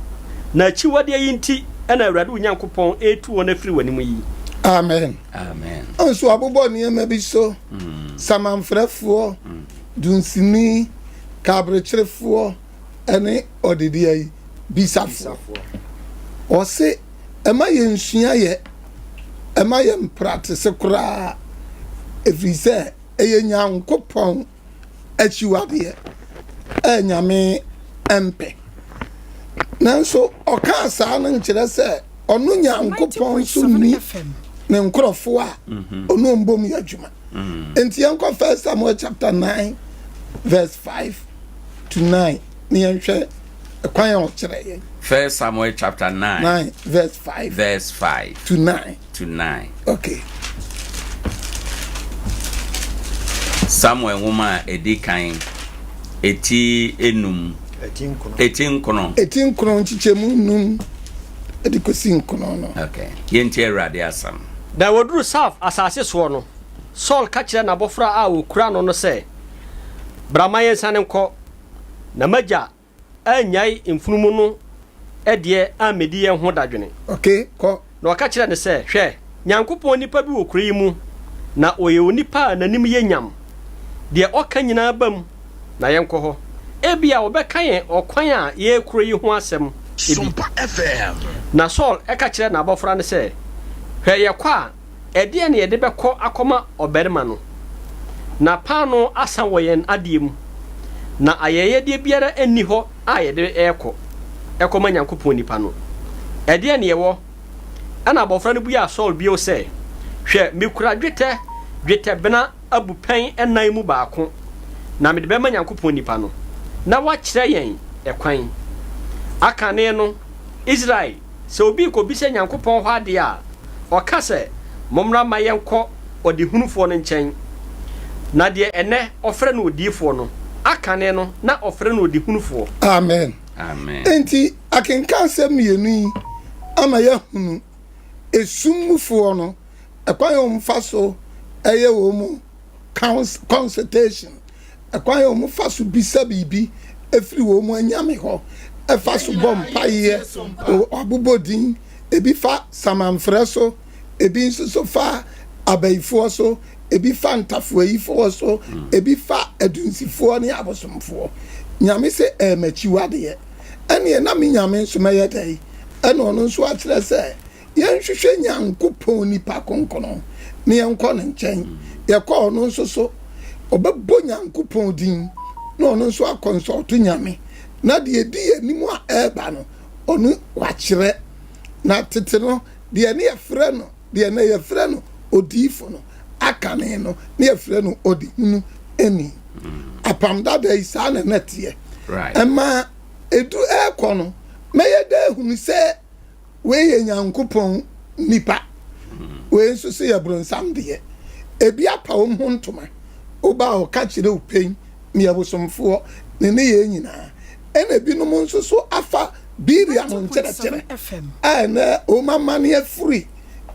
na akyiwadeɛ yi nti na Awurade wo Nyankopɔn retu wɔn afiri w'anim yi. Amen. Amen. Nso abobɔ nneɛma bi so, samanfrɛfoɔ, dunsini, kaberekyerefoɔ ne ɔdedeɛ yi bisafoɔ. Ɔse ɛma yɛnsua yɛ, ɛma yɛn pratese koraa, ɛfiri sɛ ɛyɛ Nyankopɔn akyiwadeɛ a Nyame mpɛ. Nanso ɔkaa saa no nkyerɛ sɛ ɔno Nyankopɔn nso nni ne nkurɔfoɔ a ɔno ɔmbom yɛ adwuma. Nti yɛnkɔ First Samuel chapter 9 verse 5 to 9 ne yɛnhwɛ kwan a ɔkyerɛ yɛn. First Samuel chapter 9. 9 verse 5. Verse 5. To 9. To 9. Okay. Samuel nwoma a edi kan eti enum. Eti nkono. Eti nkono nkyekyɛmu num de kɔsi nkono no. Okay. Yɛntie Awurade asɛm. Na wɔduruu Saf asase soɔ no, Saul ka kyerɛɛ n'abɔfra a ɔkura no no sɛ, Bra ma yɛnsiane nkɔ, na m'agya annyae mfunumu no deɛ ammɛdi yɛn ho dadwene. Okay, kɔ. Na ɔka kyerɛɛ no sɛ, Hwɛ, Nyankopɔn nipa bi wɔ kuro yi mu, na ɔyɛ onipa a n'anim yɛ nyam. Deɛ ɔka nyinaa ba mu, na yɛnkɔ hɔ. Ebia ɔbɛka yɛn ɔkwan a yɛrekorɔ yi ho asɛm bi. Na Saul ka kyerɛɛ n'abɔfra no sɛ, Hwɛ, yɛkɔ a, Ɛdeɛn na yɛde bɛkɔ akɔma ɔbarima no? Na paanoo asa wɔ yɛn adeɛ mu, na ayɛyɛdeɛ biara nni hɔ a yɛde rekɔ kɔma Nyankopɔn nipa no. Ɛdeɛn na yɛwɔ? Ɛnna abɔfra no buaa Saul bio sɛ, Hwɛ, mekura dwetɛ dwetɛbena abupɛn nnan mu baako, na mede bɛma Nyankopɔn nipa no, na wakyerɛ yɛn ɛkwan. Akane no, Israel, sɛ obi rekɔbisa Nyankopɔn hɔ adeɛ a, ɔka sɛ, Mommra mma yɛnkɔ ɔdehunufoɔ no nkyɛn. Na deɛ ɛnnɛ ɔfrɛ no odiyifoɔ no, akane no na ɔfrɛ no ɔdehunufoɔ. Amen. Amen. Enti akenkansɛm mmienu yi ama yɛahunu esum mufoɔ no ɛkwan a wɔfa so yɛ wɔn consultation, ɛkwan a wɔfa so bisa biribi firi wɔn anyame hɔ, ɛfa so bɔ mpaeɛ, wɔabobɔ din, ebi fa samanfrɛ so, ebi nso so fa abayifoɔ so, ebi fa ntafoayifoɔ so, ebi fa adunsifoɔ ne abosomfoɔ. Nyame sɛ ɛyɛ m'akyiwadeɛ, ɛneɛ na me Nyame nso mɛyɛ dɛn? Ɛna ɔno nso akyerɛ sɛ yɛnhwehwɛ Nyankopɔn nipa kronkron na yɛnkɔ ne nkyɛn. Yɛkɔ ɔno nso so, ɔbɛbɔ Nyankopɔn din na ɔno nso akɔnsɔlto Nyame na deɛ ɛdi yɛn anim a ɛreba no, ɔno wakyerɛ. Na tete no, deɛ ne yɛfrɛ no, deɛ na yɛfrɛ no odiifo no, akane no, ne yɛfrɛ no ɔdehunu ni. Apam dada yi, saa na na ɛteɛ. Ɛma ɛdu ɛrekɔ no, mɛyɛ dɛ ahunu sɛ Wei yɛ Nyankopɔn nipa, wei nso so yɛ bronsam deɛ. Ebi apa wɔn ho ntoma, woba a ɔka kyerɛ wo pɛn, meyɛ bosomfoɔ, ne nneyɛɛ nyinaa. Ɛna ebinom nso so afa Biriam nkyerɛkyerɛ a ɛnɛ wɔn amane afiri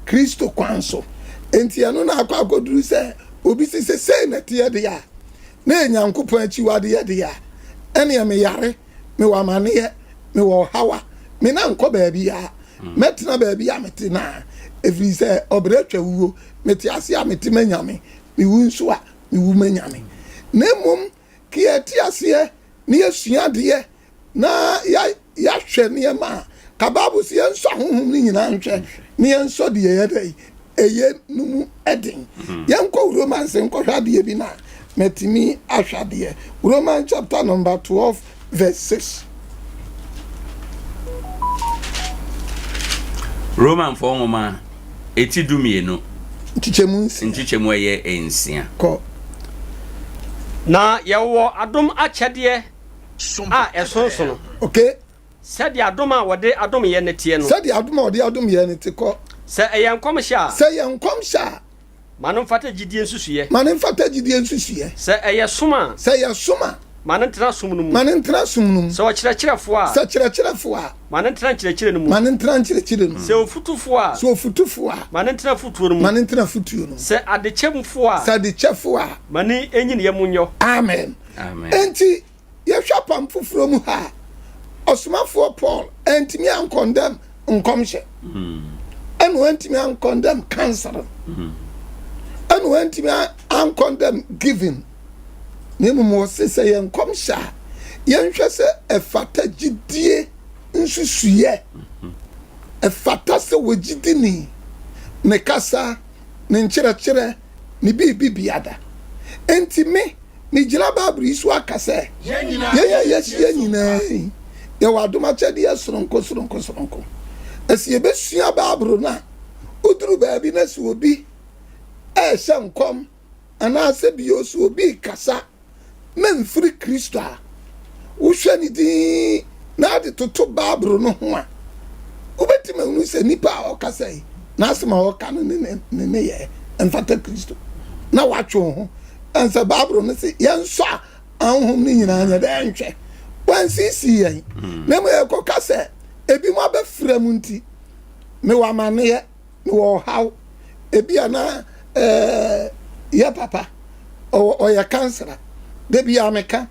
Kristo kwan so. Enti ɛno na akɔ akɔduru sɛ obi si sɛ sei na ɛteɛ deɛ a, na ɛyɛ Nyankopɔn akyiwadeɛ deɛ a, ɛneɛ meyare. mewɔ amaneɛ, mewɔ ɔhaw a, me nan nkɔ baabiara. Mɛtena baabi a mete no ara, ɛfiri sɛ ɔbrɛ twa wuo. Mete ase a, mete m'anyame, mewu nso a, mewu m'anyame. Na mmom, ka yɛte aseɛ na yɛsua adeɛ na yɛahwɛ nneɛma a, ka Bible sɛ yɛnsɔ ahonhom no nyinaa nhwɛ na yɛnsɔ deɛ ɛyɛ dɛ ɛyɛ no mu den. Yɛnkɔ Romans nkɔhwɛ adeɛ bi na matumi ahwɛ adeɛ. Romans chapter number 12 verse 6. Romanfoɔ nwoma eti 12. Nkyekyɛmu nsia. Nkyekyɛmu ɛyɛ nsia. Kɔ. Na yɛwɔ adom akyɛdeɛ a ɛsonsono. Okay. Sɛdeɛ adom a wɔde adom yɛn no teɛ no. Sɛdeɛ adom a wɔde adom yɛn no te, kɔ. Sɛ ɛyɛ nkɔmhyɛ a. Sɛ ɛyɛ nkɔmhyɛ a. Ma no mfata gyidie nsusuiɛ. Ma no mfata gyidie nsusuiɛ. Sɛ ɛyɛ som a. Sɛ ɛyɛ som a. Ma no ntena som no mu. Ma no ntena som no mu. Sɛ ɔkyerɛkyerɛfoɔ a. Sɛ kyerɛkyerɛfoɔ a. Ma no ntena nkyerɛkyerɛ no mu. Ma no ntena nkyerɛkyerɛ no mu. Sɛ ofutufoɔ a. Sɛ ofutufoɔ a. Ma no ntena afotuo no mu. Ma no ntena afotuo no mu. Sɛ adekyɛmfoɔ a. Sɛ adekyɛfoɔ a. Ma no nyi ne yam nyɔ. Amen. Amen. Enti Yɛhwɛ Apam Foforɔ mu ha a, ɔsomafoɔ Paul antumi ankɔndɛm nkɔmhyɛ, ɛna wantumi ankɔndɛm counseling, ɛna wantumi ankɔndɛm giving, na mmom ɔse sɛ yɛ nkɔmhyɛ a, yɛnhwɛ sɛ ɛfata gyidie nsusuiɛ, ɛfata sɛ wɔgyidini, ne kasa, ne nkyerɛkyerɛ, ne biribi biada. Enti me, Megyina Bible yi so aka sɛ, yɛn a yɛahyia nyinaa yi, yɛwɔ adom akyɛdeɛ soronko soronko soronko. Na sɛ yɛbɛsua Bible no a, woduru baabi na sɛ obi ɛrehyɛ nkɔm anaasɛ bio sɛ obi rekasa na mfiri Kristo a, wohwɛ ne din na ade toto Bible no ho a, wobɛtumi ahunu sɛ nipa a ɔkasa yi, n'asɛm a ɔka no ne ne nneyɛɛ mfata Kristo, na watwe wo ho. Ɛnsɛ Bible no se yɛnsɔ a ahonhom no nyinaa nyɛ dɛ nhwɛ. Wansisi yɛn. Na mmom yɛkɔka sɛ ebinom abɛfra mu nti, mewɔ amanneɛ, mewɔ ɔhaw. Ebi a na ɛɛ yɛ papa, ɔyɛ kansra. Da bi a meka,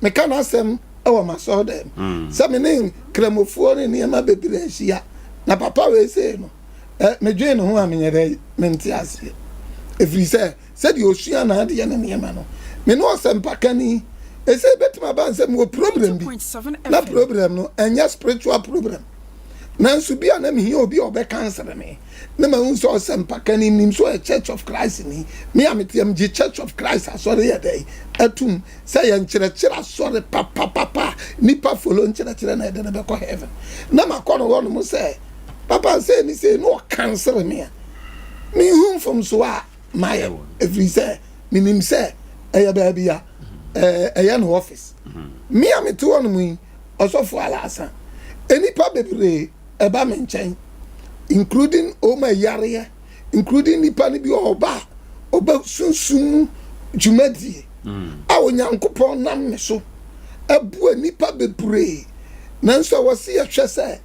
meka n'asɛm wɔ m'asɔredan mu mm. sɛ me ne nkramofoɔ ne nneɛma bebree ahyia na papa wei sei no eh, medwene ne ho a menyɛ dɛ mente aseɛ ɛfiri sɛ sɛdeɛ ɔsua n'adeɛ ne nneɛma no me ne ɔsɛmpakani ɛsɛ ɛbɛtumi aba sɛ mewɔ problem bi na problem no ɛnyɛ spiritual problem nanso bi a na mehia obi a ɔbɛkansere me na mahu sɛ ɔsɛmpakani nim sɛ ɔyɛ church of christ ni me a meteɛ megye church of christ asɔre yɛ dɛn atum sɛ yɛ nkyerɛkyerɛ asɔre papapapa a nipa folo nkyerɛkyerɛ na ɛde no bɛkɔ heaven na makɔ no hɔ nom sɛ papa sei ne sei na ɔkansere me a Menhu mfomsoɔ a mayɛ ɛfiri sɛ menim sɛ ɛyɛ baabi a ɛyɛ no office. Me a mete hɔ nom yi, ɔsɔfo Alasa, nnipa bebree ɛba me nkyɛn including wɔn a yareɛ, including nnipa no bi a ɔba a ɔba sunsum mu dwumadie a Onyankopɔn nam me so ɛboa nnipa bebree. Nanso ɛwɔ sɛ yɛhwɛ sɛ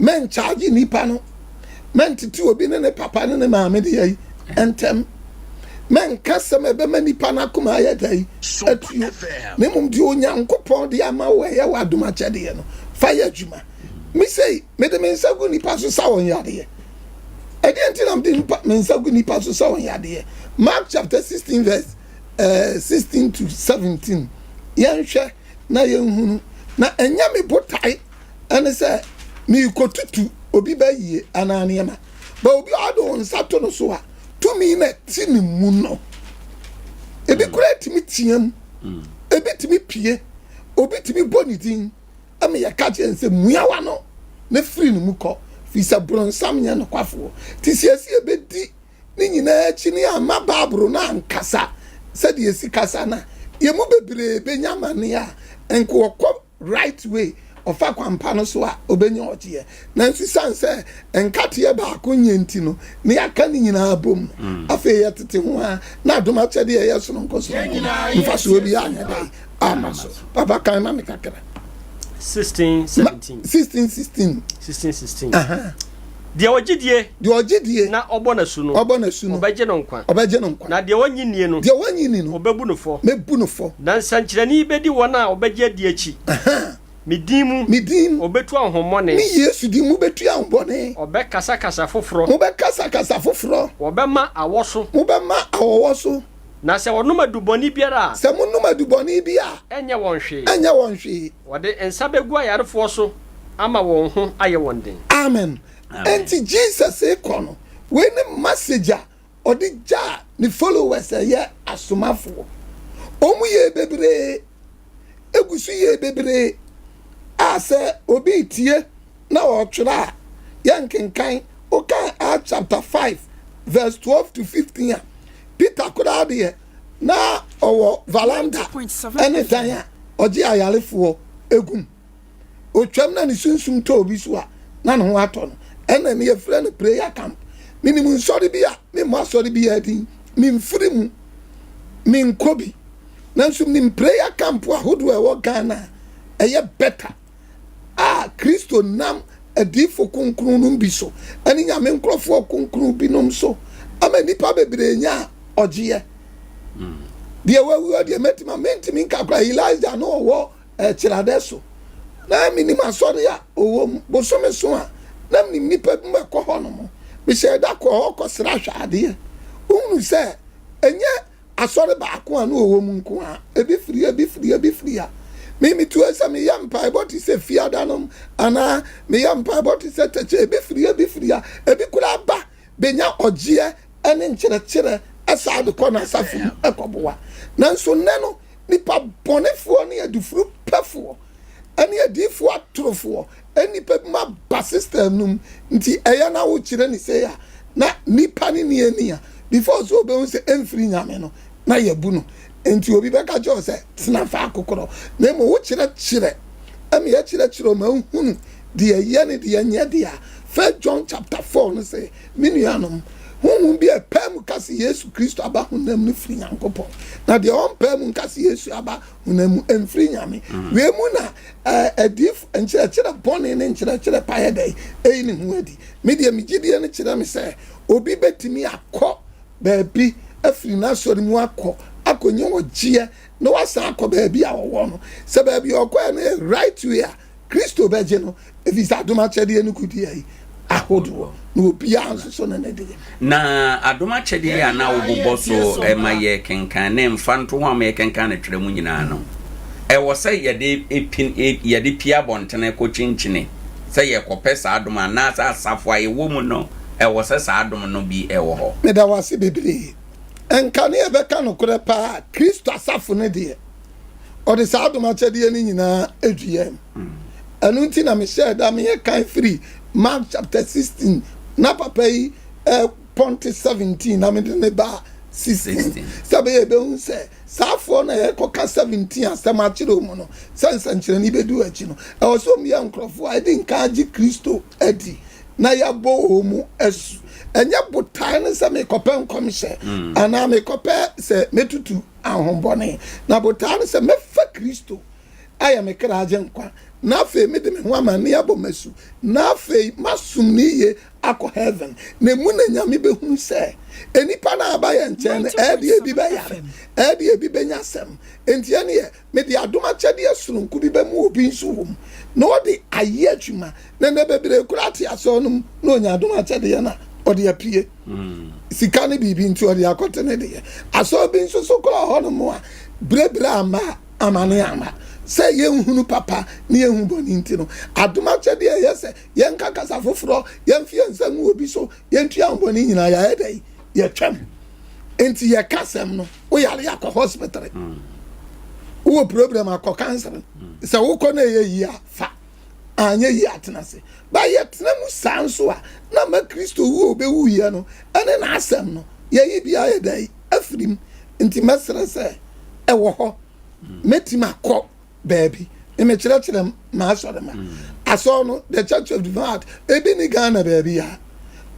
mɛnkyagye nnipa no, mɛntete obi ne ne papa ne ne maame deɛ yi ntɛm, mɛnka sɛm a ɛbɛma nnipa no akoma ayɛ da yi atuo, na mmom deɛ Onyankopɔn de ama wo ɛyɛ w'adom akyɛdeɛ no, fa yɛ adwuma. Me sei, mede me nsa gu nnipa so sa wɔn yadeɛ. Ɛdeɛ nti na mede me nsa gu nnipa so sa wɔn yadeɛ? Mark chapter 16 verse 16 to 17. Yɛnhwɛ na yɛnhunu. Na ɛnyɛ me botae ɛne sɛ merekɔtutu obi bayie anaa nneɛma. Ba obi a ɔde wo nsa to no so a, tumi na ɛte ne mu no. Ebi koraa tumi team, ebi tumi pie, obi tumi bɔ ne din ɛma yɛka kyerɛ no sɛ mua w'ano na firi ne mu kɔ, firi sɛ boronsam nyɛ nokwafoɔ. Nti siesie bɛdi ne nyinaa akyi ne amma Bible no ankasa sɛdeɛ ɛsi kasa no a, yɛn mu bebree bɛnya amaneɛ a nka ɔkɔ right way, ɔfa kwampa no so a, ɔbɛnya ɔgyeɛ. Nanso esiane sɛ nkateɛ baako nyɛ nti no, na yɛaka ne nyinaa abom no, afei yɛtete ho ara na adom akyɛdeɛ a ɛyɛ sononko sononko no, mfasoɔ biara anyɛ dɛn amma so. Papa, kan ma me kakra. 16, 17. 16, 16. 16, 16. Deɛ ɔgye die. Deɛ ɔgye die. Na ɔbɔ n'asu no. Ɔbɔ n'asu no. Ɔbɛgye no nkwa. Ɔbɛgye no nkwa. Na deɛ ɔnnye nnie no. Deɛ ɔnnye nni no. Ɔbɛbu no fɔ. Mɛbu no fɔ. Na nsɛnkyerɛnne yi bɛdi wɔn a wɔbɛgye adi akyi. Me din mu. Me din mu. Wɔbɛtu ahonhommɔne. Me Yesu din mu mobɛtu ahonhommɔne. Wɔbɛkasa kasa foforɔ. Mobɛkasa kasa foforɔ. Wɔbɛma awɔ so. Mobɛma awɔwɔ so. Na sɛ wɔnom adubɔne biara a. Sɛ monom adubɔne bi a. Ɛnyɛ wɔn hwee. Ɛnyɛ wɔn hwee. Wɔde nsa bɛgu ayarefoɔ so ama wɔn ho ayɛ wɔn den. Amen. Enti Jesus rekɔ no, wei ne message a ɔde gyaa ne followers a ɛyɛ asomafoɔ. Wɔn yɛɛ bebree, egu so yɛɛ bebree a sɛ obi retie na ɔretwerɛ a, yɛnkenkan. Wokan Acts chapter 5 verse 12 to 15 a, Peter koraa deɛ na ɔwɔ valanda ne dan a ɔgye ayarefoɔ gu mu. Ɔtwam na ne sunsum tɔ obi so a, na ne ho atɔ no. Ɛna ne yɛfrɛ no prayer camp. Menim nsɔre bi a, memmɔ asɔre biara din, memfiri mu, menkɔ bi. Nanso menim prayer camp ahodoɔ a ɛwɔ Ghana a ɛyɛ better. a Kristo nam adiyifo kronkron nom bi so ne Nyame nkurɔfoɔ kronkron binom so ama nnipa bebree nya ɔgyeɛ. Deɛ wawu deɛ mɛtumi a mentumi nka koraa. Elijah no ɔwɔ kyerɛdɛ so na menim asɔre a ɔwɔ mu bosome so a na menim nnipa bi mu ɛkɔ hɔ nom. Mehyɛ da kɔ hɔ kɔsra hwɛ adeɛ. Wohunu sɛ ɛnyɛ asɔre baako a na ɔwɔ mu nko ara, ebi firi ha, ebi firi ha, ebi firi ha. Me metu sɛ meyɛ mpaebɔ te sɛ fiada nom anaa meyɛ mpaebɔ te sɛ tɛkyɛ, ebi firi ha, ebi firi ha, ebi koraa ba benya ɔgyeɛ ne nkyerɛkyerɛ saa de kɔ n'asafo mu kɔboa. Nanso nnɛ no, nipa bɔnefoɔ ne adufurupɛfoɔ ne adiyifoɔ atorofoɔ nnipa bi ma ba system no mu nti ɛyɛ na wokyerɛ ne sei a na nipa ne ni ani a before sɛ obehu sɛ ɛmfiri Nyame no na yɛbu no nti obi bɛka kyerɛ wo sɛ tena faako korɔ na mmom wokyerɛkyerɛ ɛma yɛkyerɛkyerɛ ɔma hunu deɛ ɛyɛ ne deɛ ɛnyɛ deɛ a. First John chapter 4 no sɛ me nuanom honhom bi a ɛpaa mu ka sɛ Yesu Kristo aba honam no firi Nyankopɔn na deɛ ɔmpaa mu nka sɛ Yesu aba honam mu ɛmfiri Nyame. Wei mu na Adiyifo nkyerɛkyerɛ bɔne ne nkyerɛkyerɛ pa yɛ dɛn eyi ne ho adi? Me deɛ, me gyidie no kyerɛ me sɛ obi bɛtumi akɔ baabi afiri n'asɔre mu akɔ akɔnya ɔgyeɛ na wasan akɔ baabi a ɔwɔ no. Sɛ baabi a ɔkɔɛ no yɛ right way a, Kristo bɛgye no, ɛfiri sɛ adom akyɛdeɛ no kɔdi ayi ahodoɔ, na obiara nso so ne ne deɛ. Na adom akyɛdeɛ yi a na wobobɔ so ma yɛkenkan ne mfantoho a ma yɛkenkan no twerɛ mu nyinaa no, ɛwɔ sɛ yɛde pin yɛde pie abɔntene kɔ kyinkyini sɛ yɛkɔpɛ saa adom anaasɛ asafo a yɛwɔ mu no ɛwɔ sɛ saa adom no bi ɛwɔ hɔ. Meda wo ase bebree. Nka ne yɛbɛka nokorɛ paa a, Kristo asafo no deɛ, ɔde saa adom akyɛdeɛ no nyinaa duaa mu. Ɛno nti na mehyɛɛ da meyɛ kan firi Mark chapter 16 na papa yi eh, mepɔnte 17 na mede ne ba 16 sɛ bɛyɛ ɛbɛhu sɛ saafoɔ no a yɛkɔka 17 asɛm akyerɛ mu no, sɛ nsɛnkyerɛnne bɛdu akyi no, ɛwɔ sɛ ɔmu yɛ nkurɔfoɔ a ɛde nka agye Kristo adi na yɛabɔ wɔn mu asu. Ɛnyɛ botae no sɛ mekɔpɛ nkɔmhyɛ anaa mekɔpɛ sɛ mɛtutu ahombɔne, na botae no sɛ mɛfa Kristo ayɛ me kra agye nkwa, na afei mede me ho ama ne abɔ m'asu, na afei masom ne yie akɔ heaven. Na emu na Nyame bɛhunu sɛ enipa no aba yɛ nkyɛn no, ɛɛde ebi bɛyare, ɛɛde ebi bɛnya asɛm. Nti ɛneɛ mede adom akyɛdeɛ sononko bi bɛmu obi nso wɔ mu na ɔde ayɛ adwuma. Na nɛ bebree koraa te asɔre no mu na ɔnya adom akyɛdeɛ no a, ɔde apue sika ne biribi, nti ɔde akɔte ne deɛ. Asɔre bi nso so koraa hɔ nom a, berebere ama amane ama sɛ yɛnhunu papa ne yɛnhu bɔne. Nti no adom akyɛdeɛ ɛyɛ sɛ yɛnka kasa foforɔ, yɛmfi yɛn nsa ngu obi so, yɛntua bɔne nyinaa, yɛayɛ dɛ yɛtwam. Nti yɛka asɛm no, woyare akɔ hospital, wowɔ problem akɔ counseling. Sɛ wokɔ no ɛyɛ yie a, fa anyɛ yie atena ase ba. Yɛtena mu saa nso a, na ma Kristo wu a obɛwuyɛ no ɛne n'asɛm no yɛyi bi ayɛ dɛ afiri mu. Nti mɛsrɛ sɛ ɛwɔ hɔ, mɛtumi akɔ baabi mekyerɛkyerɛ m'asɔre ma asɔre no, The Church of Divine Heart. Ebi ni Ghana baabi a,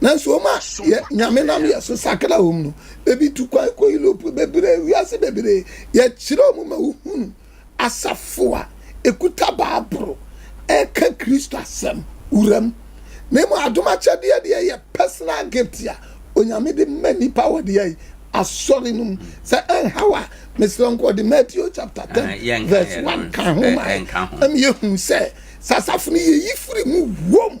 nanso wɔn a yɛ Nyame nam yɛ so sakra wɔn no, ebi tu kwan kɔ Europe bebree, wiase bebree. Yɛkyerɛ wɔn ma wohunu asafo a ekuta Baaburo ɛka Kristo asɛm wuram. Na emu adom akyɛdeɛ deɛ yɛ personal gift a Onyame de ma nipa wɔ deɛ yi asɔre no mu. Sɛ ɛnhaw a, mesrɛ nkɔ de Matthew chapter 10 verse 1 ka ho ma ɛm yɛhu sɛ sasafo no yɛyi firi mu wom.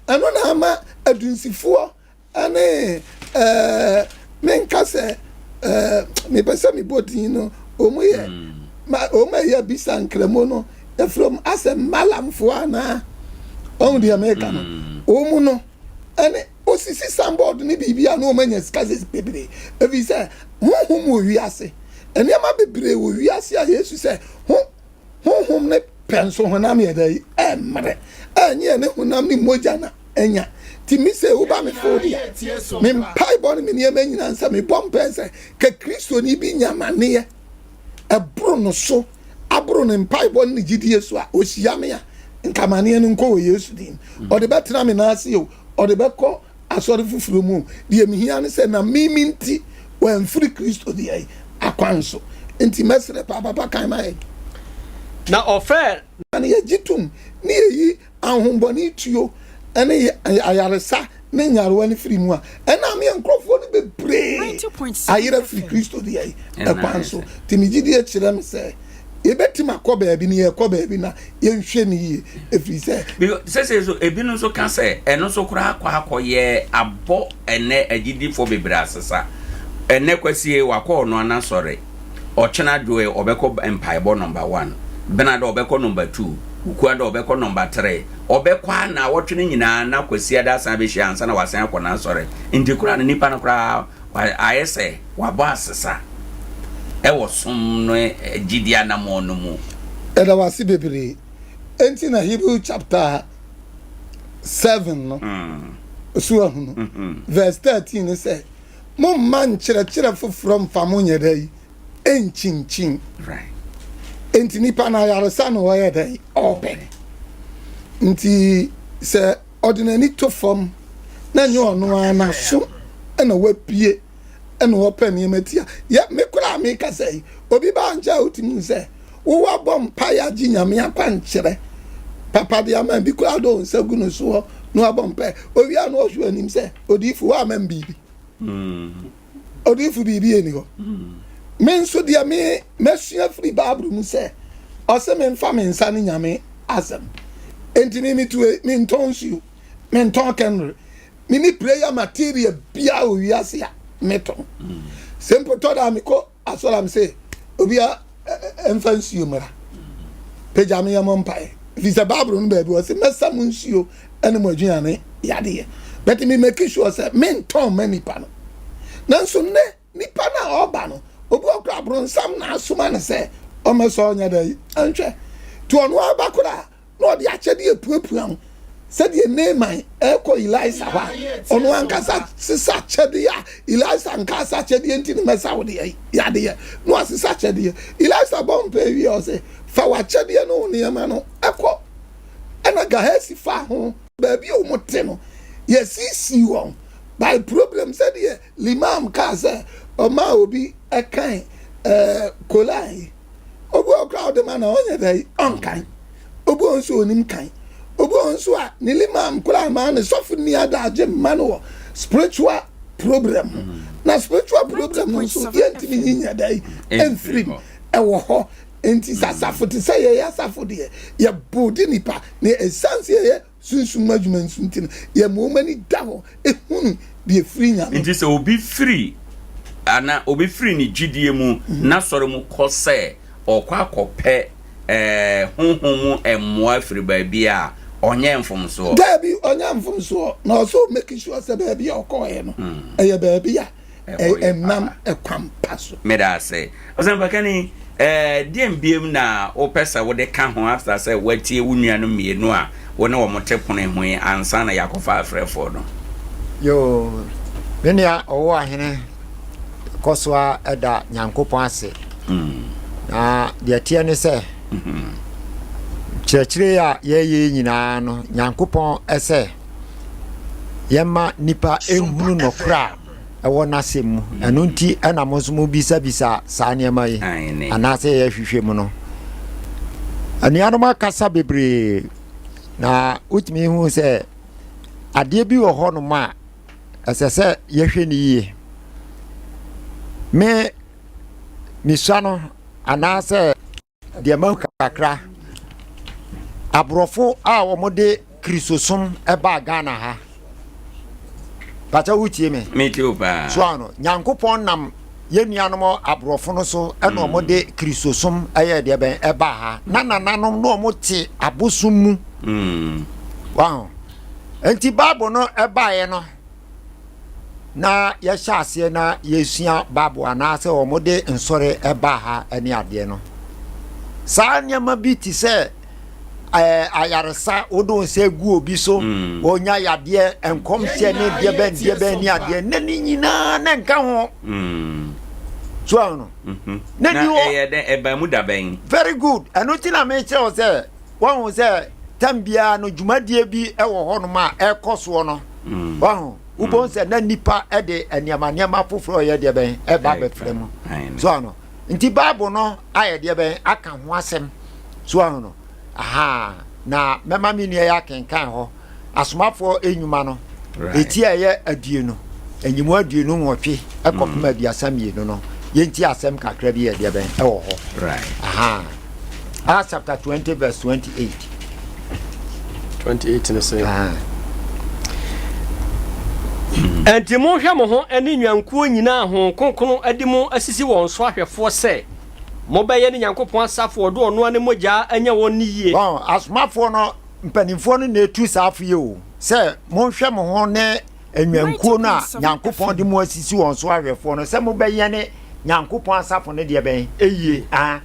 Ɛno na ama adunsifoɔ ɛne menka sɛ mepɛ sɛ mebɔ din no, ɔmu yɛ ɔmu ɛyɛ bisa nkramo no, yɛfrɛ mu asɛ malamfoɔ anaa ɔhu deɛ meka no. Ɔmu no ɛne osisi signboard ne biribi a na wɔn anya sika sɛ bebree, efi sɛ honhom wɔ wiase, nneɛma bebree wɔ wiase a Yesu sɛ ho honhom ne pɛ nso honam yɛ dɛ ɛmmerɛ ɛnyɛ ne honam ne mogya na ɛnya. Ti mi sɛ woba me fo deɛ, me mpaebɔ ne me nneɛma nyinaa sɛ mebɔ mpae sɛ ka Kristoni bi nya amaneɛ ɛboro no so, aboro ne mpaebɔ ne ne gyidie so a, ɔhyia me a, nkamaneɛ no nkɔ wɔ Yesu din. Ɔde bɛtena me nan ase o, ɔde bɛkɔ asɔre foforɔ mu o, deɛ mehia ne sɛ na mimi nti wɔamfiri Kristo deɛ akwan so. Nti mɛsrɛ paa, papa kan ma yɛn. Na ɔfrɛɛ. Na yɛgye tom ne yɛyi ahombɔne tuo ne ayaresa ne nyarewa no firi mu a, ɛna meɛ nkurɔfoɔ no bebree ayerɛ firi Kristo deɛ ɛkwan so. Nti megye die kyerɛ me sɛ yɛbɛtumi akɔ baabi ne yɛkɔ baabi na yɛnhwɛ no yie, ɛfiri sɛ sɛsɛ so ebinom nso ka sɛ ɛno nso koraa akɔ akɔyɛ abɔ ɛnɛ agyidifoɔ bebree asesa. Ɛnɛ kwasie wakɔ ɔno anasɔre, ɔkyena dwoe ɔbɛkɔ mpaebɔ number 1, bena dɛ ɔbɛkɔ number 2, wukua dɛ ɔbɛkɔ number 3, ɔbɛkɔ a na awɔtwe no nyinaa na kwasia da asan bɛhyia ansa na wasan akɔ n'asɔre. Nti koraa no nipa no koraa ayɛ sɛ wabɔ asesa ɛwɔ som no gyidi anammɔn no mu. Ɛda wase bebree. Enti na Hebrew chapter 7 no so ahunu verse 13 ne sɛ momma nkyerɛkyerɛ foforɔ mfa mo nyɛ dɛ yi ɛnkyinkyin. Enti nipa no ayaresa na ɔyɛ dɛ ɔpɛ. Nti sɛ ɔde n'ani to fam na nyɛ ɔno ara n'aso ɛna wapue ɛna ɔpɛ nneɛma tia yɛ. Me koraa meka sɛ yi obi baa nkyɛn a, wotumi hu sɛ wowɔ abɔ mpaeɛ agye Nyame akwankyerɛ papa de ama bi koraa de wo nsa gu no soɔ na wabɔ mpaeɛ owia na ɔhwɛ anim sɛ odiifo woama m biribi, odiifo biribi ɛni hɔ. Me nso deɛ me mɛsua firi Bible mu sɛ ɔsɛ memfa me nsa ne Nyame asɛm. Enti me metue, mentɔn nsuo, mentɔn kɛnre, mene prayer material biara wɔ wiase a metɔn. Sɛ mpo tɔ da a mekɔ asɔre am sɛ obia mfa nsuo mmra pagya me yɛmɔ mpaeɛ, ɛfiri sɛ Bible no baabi wɔ sɛ mɛsa mo nsuo ne mo aduane yadeɛ, but me make sure sɛ mentɔn ma nipa no. Nanso nnɛ nipa no a ɔba no, obi wɔ kora aborɔnsam na asoma no sɛ ɔmɛsɔ ɔnyɛ dɛ nhwɛ nti ɔno aba koraa na ɔde akyɛdeɛ apuapua ho. Sɛdeɛ Naaman rekɔ Elisa hɔ a, ɔno ankasa sesa akyɛdeɛ a Elisa nkaa sɛ akyɛdeɛ nti na mɛsa wo deɛ yadeɛ, na wasesa akyɛdeɛ. Elisa bɔ mpaeɛ wie a, ɔse, fa w'akyɛdeɛ ne wo nneɛma no kɔ. Ɛna Gahasi faa ho. Baabi a wɔte no, yɛasiesie wɔn by problem sɛdeɛ Limam kaa sɛ ɔmaa obi kan ɛɛ Koran yi. Obi wɔ hɔ koraa a wode ma no a ɔnyɛ dɛ ɔnkan. Obi wɔ hɔ nso a onim kan. Obi wɔ hɔ nso a ne limam koraa maa ne sɔfo nni adagye mma no wɔ spiritual problem ho. Na spiritual problem no nso yɛntumi nyi nyɛ dɛ mfiri mu. Ɛwɔ hɔ. Nti sɛ asafo te sɛ yɛyɛ asafo deɛ yɛbode nipa na ɛsiane sɛ yɛyɛ Sunsum mu adwuma nso nti no, yɛma wɔn ani da hɔ hunu deɛ ɛfiri Nyame. Nti sɛ obi firi ana obi firi ne gyidie mu n'asɔre mu kɔ sɛ ɔrekɔ akɔpɛ eh, honhom mu mmoa firi baabi a, ɔnyɛ mfomsoɔ? Daabi, ɔnyɛ mfomsoɔ. Na ɔsɛ ɔ make sure sɛ baabi a ɔkɔɔeɛ no, ɛyɛ baabi a ɛnam kwan pa so. Meda ase. Ɔsɛmpakani, eh, deɛn biom na wopɛ sɛ wode ka ho after sɛ woatie wo nuanom mmienu a wo ne wɔn te pono ho yi ansa na yɛakɔfa afrɛfoɔ no? Yoo, me nua ɔwɔ ahene kɔ so ara da Nyankopɔn ase. Na deɛ ɛteɛ ne sɛ, nkyerɛkyerɛ a yɛyɛ yi nyinaa no, Nyankopɔn sɛ yɛma nnipa nhunu nɔkorɛ a ɛwɔ n'asɛm mu. Ɛno nti na mo nso mobisabisa saa nneɛma yi anaasɛ yɛhwehwɛ mu no. Anuanom akasa bebree na wotumi hu sɛ adeɛ bi wɔ hɔnom a ɛsɛ sɛ yɛhwɛ no yie. Me mesua no anaasɛ Deɛ mahu kakra, aborɔfo a wɔde Kristosom baa Ghana ha. Pakyɛ wotie me? Metie wo paa. So ano, Nyankopɔn nam yɛn nuanom aborɔfo no so ɛna mm. wɔde Kristosom ɛyɛ deɛ bɛn ɛbaa ha. Na nananom na wɔte abosom mu. Mm. Waho. Nti Bible no ɛbaeɛ no, na yɛhyɛ aseɛ na yɛsua Bible anaasɛ wɔde nsɔre ɛbaa ha ne adeɛ no, saa nneɛma bi te sɛ ɛɛ ayaresa wode wo nsa gu obi so mm. wɔnya yadeɛ nkɔmhyɛ ne deɛ bɛn deɛ bɛn ne adeɛ na ne nyinaa na nka ho mm. so ahụ no mm-hmm. na ni hɔ ɛyɛ dɛ ɛbɛn mu da bɛn very good ɛno ti na mekyerɛ wo sɛ Wahu sɛ tam biara no dwumadie bi wɔ hɔnom a ɛrekɔ soɔ no. Mm. Wahu wobɛhu mm. sɛ na nipa de nneɛma nneɛma foforɔ yɛ deɛ bɛn ɛba bɛfrɛ mu. So ano nti Bible no ayɛ deɛ bɛn aka ho asɛm. So ano no aha na mɛma me nua yɛ akenkan hɔ. Asomafoɔ nnwuma no, eti a ɛyɛ aduonu, nyimu 28 kɔpem 32 no, yɛnti asɛm kakra bi yɛ deɛ bɛn ɛwɔ hɔ. Aha. Acts chapter 20 verse 28. 28 no sɛ. Enti monhwɛ mo ho ne nnwankuo nyinaa Honhom Kronkron adi mo asisi wɔn so ahwɛfoɔ sɛ mobɛyɛ ne Nyankopɔn asafo a ɔde ɔno ara ne mogya anya wɔn no yie. Wɔn, asomafoɔ no Mpanimfoɔ no na ɛtu saa fo yi o, sɛ monhwɛ mo ho ne nnwankuo no a Nyankopɔn de mo asisi wɔn so ahwɛfoɔ no, sɛ mobɛyɛne Nyankopɔn asafo no deɛ bɛn? Ɛyie. Aa.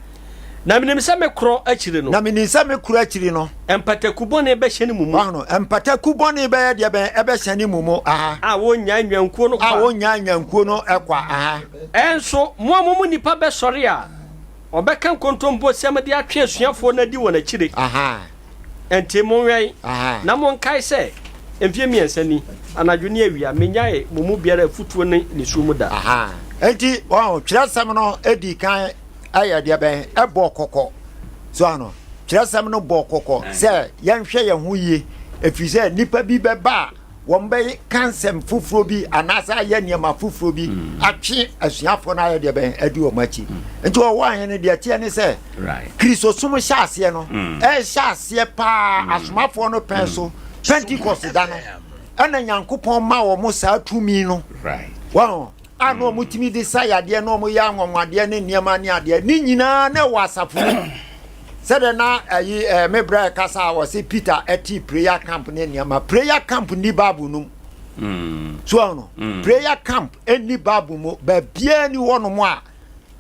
Na menim sɛ me korɔ akyiri no. Na menim sɛ me korɔ akyiri no. Mpataku bɔne bɛhyɛne mo mu. Wahono, mpataku bɔne bɛyɛ deɛ bɛn? Ɛbɛhyɛne mo mu. Aha. A wɔnnyae nnwankuo no kwa. A wɔnnyae nnwankuo no kwa. Aha. Ɛnso, mo a mo mu nnipa bɛsɔre a wɔbɛka nkontomposɛm de atwe asuafoɔ no adi wɔn akyire. Aha. Enti monwɛn, na monkae sɛ mfeɛ mmiɛnsa ni, anadwo ne awia, mennyaee mo mu biara afotuo ne nisuo mu da. Enti, wɔn twerɛsɛm no dii kan yɛ deɛ bɛn? Ɛbɔɔ kɔkɔ. So ano, twerɛsɛm no bɔɔ kɔkɔ sɛ yɛnhwɛ yɛn ho yie, ɛfiri sɛ nnipa bi bɛba a wɔbɛka nsɛm foforɔ bi anaasɛ ayɛ nneɛma foforɔ bi mm. atwe asuafoɔ no ayɛ deɛ bɛn adi wɔn akyi mm. nti ɔwɔ ahene deɛ teɛ ne sɛ kristosom hyɛ aseɛ no mm. ɛhyɛ aseɛ paa asomafoɔ no pɛn so pentecost da no ɛna nyankopɔn ma wɔn saa tumi no wɔn a na wɔn tumi de sa yadeɛ na wɔn yɛ anwanwadeɛ ne nneɛma ne adeɛ ne nyinaa na ɛwɔ asafo mu Sɛdeɛ na ayi ɛɛ me bra ɛkasa a wɔsi Peter ɛte prayer camp ne nneɛma prayer camp ni Bible no mu. Mm. So ɔno mm. prayer camp ɛni Bible mu baabiara ni hɔ nom a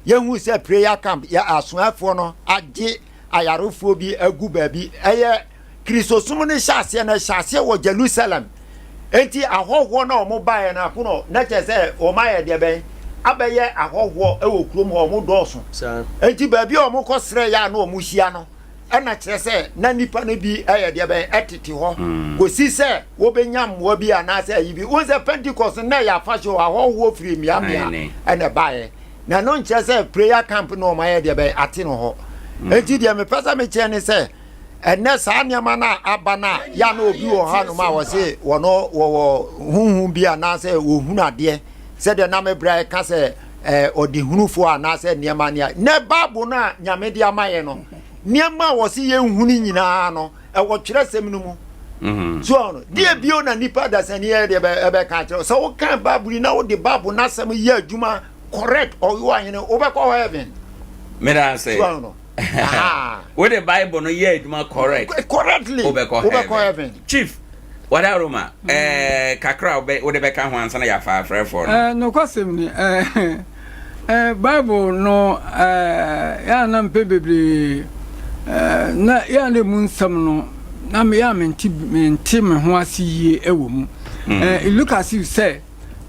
yɛhu sɛ prayer camp yɛ asoafoɔ no agye ayarefoɔ bi agu baabi ɛyɛ. Kristosom no hyɛ aseɛ no, ɛhyɛ aseɛ wɔ Jerusalem. Enti ahɔhoɔ no a wɔn baeɛ no akono na kyerɛ sɛ wɔn ayɛ deɛ bɛn abɛyɛ ahɔhoɔ wɔ kurom hɔ, wɔn dɔɔso. Enti baabi a wɔn kɔ srɛ yɛ a na wɔn hyia no, ɛna kyerɛ sɛ na nnipa no bi yɛ deɛ bɛn ɛtete hɔ mm. kɔsi sɛ wɔbɛnya mmoa bi anaasɛ ayi bi. Wohu sɛ Pentecost na ɛyɛ afahyɛ hɔ, ahɔhoɔ firi mmeammea ɛna ɛbaeɛ. Na ɛno nkyerɛ sɛ prayer camp na wɔn ayɛ deɛ bɛn ate no hɔ. Mm. Enti deɛ mepɛ sɛ mekyerɛ ne sɛ ɛnɛ saa nneɛma no a aba no a yɛ na obi wɔ hanom a wɔse wɔno wɔwɔ honhom bi anaasɛ wɔhunu adeɛ sɛdeɛ na me bra ɛka sɛ ɔde hunufoɔ anaasɛ nneɛma nea nɛ Bible no a Nyame de ama yɛ no nneɛma a wɔse yɛnhunu nyinaa no ɛwɔ twerɛsɛm no mu mm-hmm. so ɔno deɛ bio na nipa dasani yɛ deɛ ɛbɛka akyerɛ sɛ woka Bible yi na wode Bible no asɛm yɛ adwuma correct ɔyɔ ahene wobɛkɔ heaven meda ase so ɔno wode bible no yɛ adwuma correct correctly wobɛkɔ heaven chief wada roma mm. eh, kakra wode bɛka ho ansa na yɛafa afrɛfoɔ no eh, nokwasɛm ni eh, eh, bible no eh, yɛ na mpɛ bebree eh, na yɛ na mu nsɛm no na meyɛ a mente mente me ho ase yie wɔ mu mm. eh, it look as if sɛ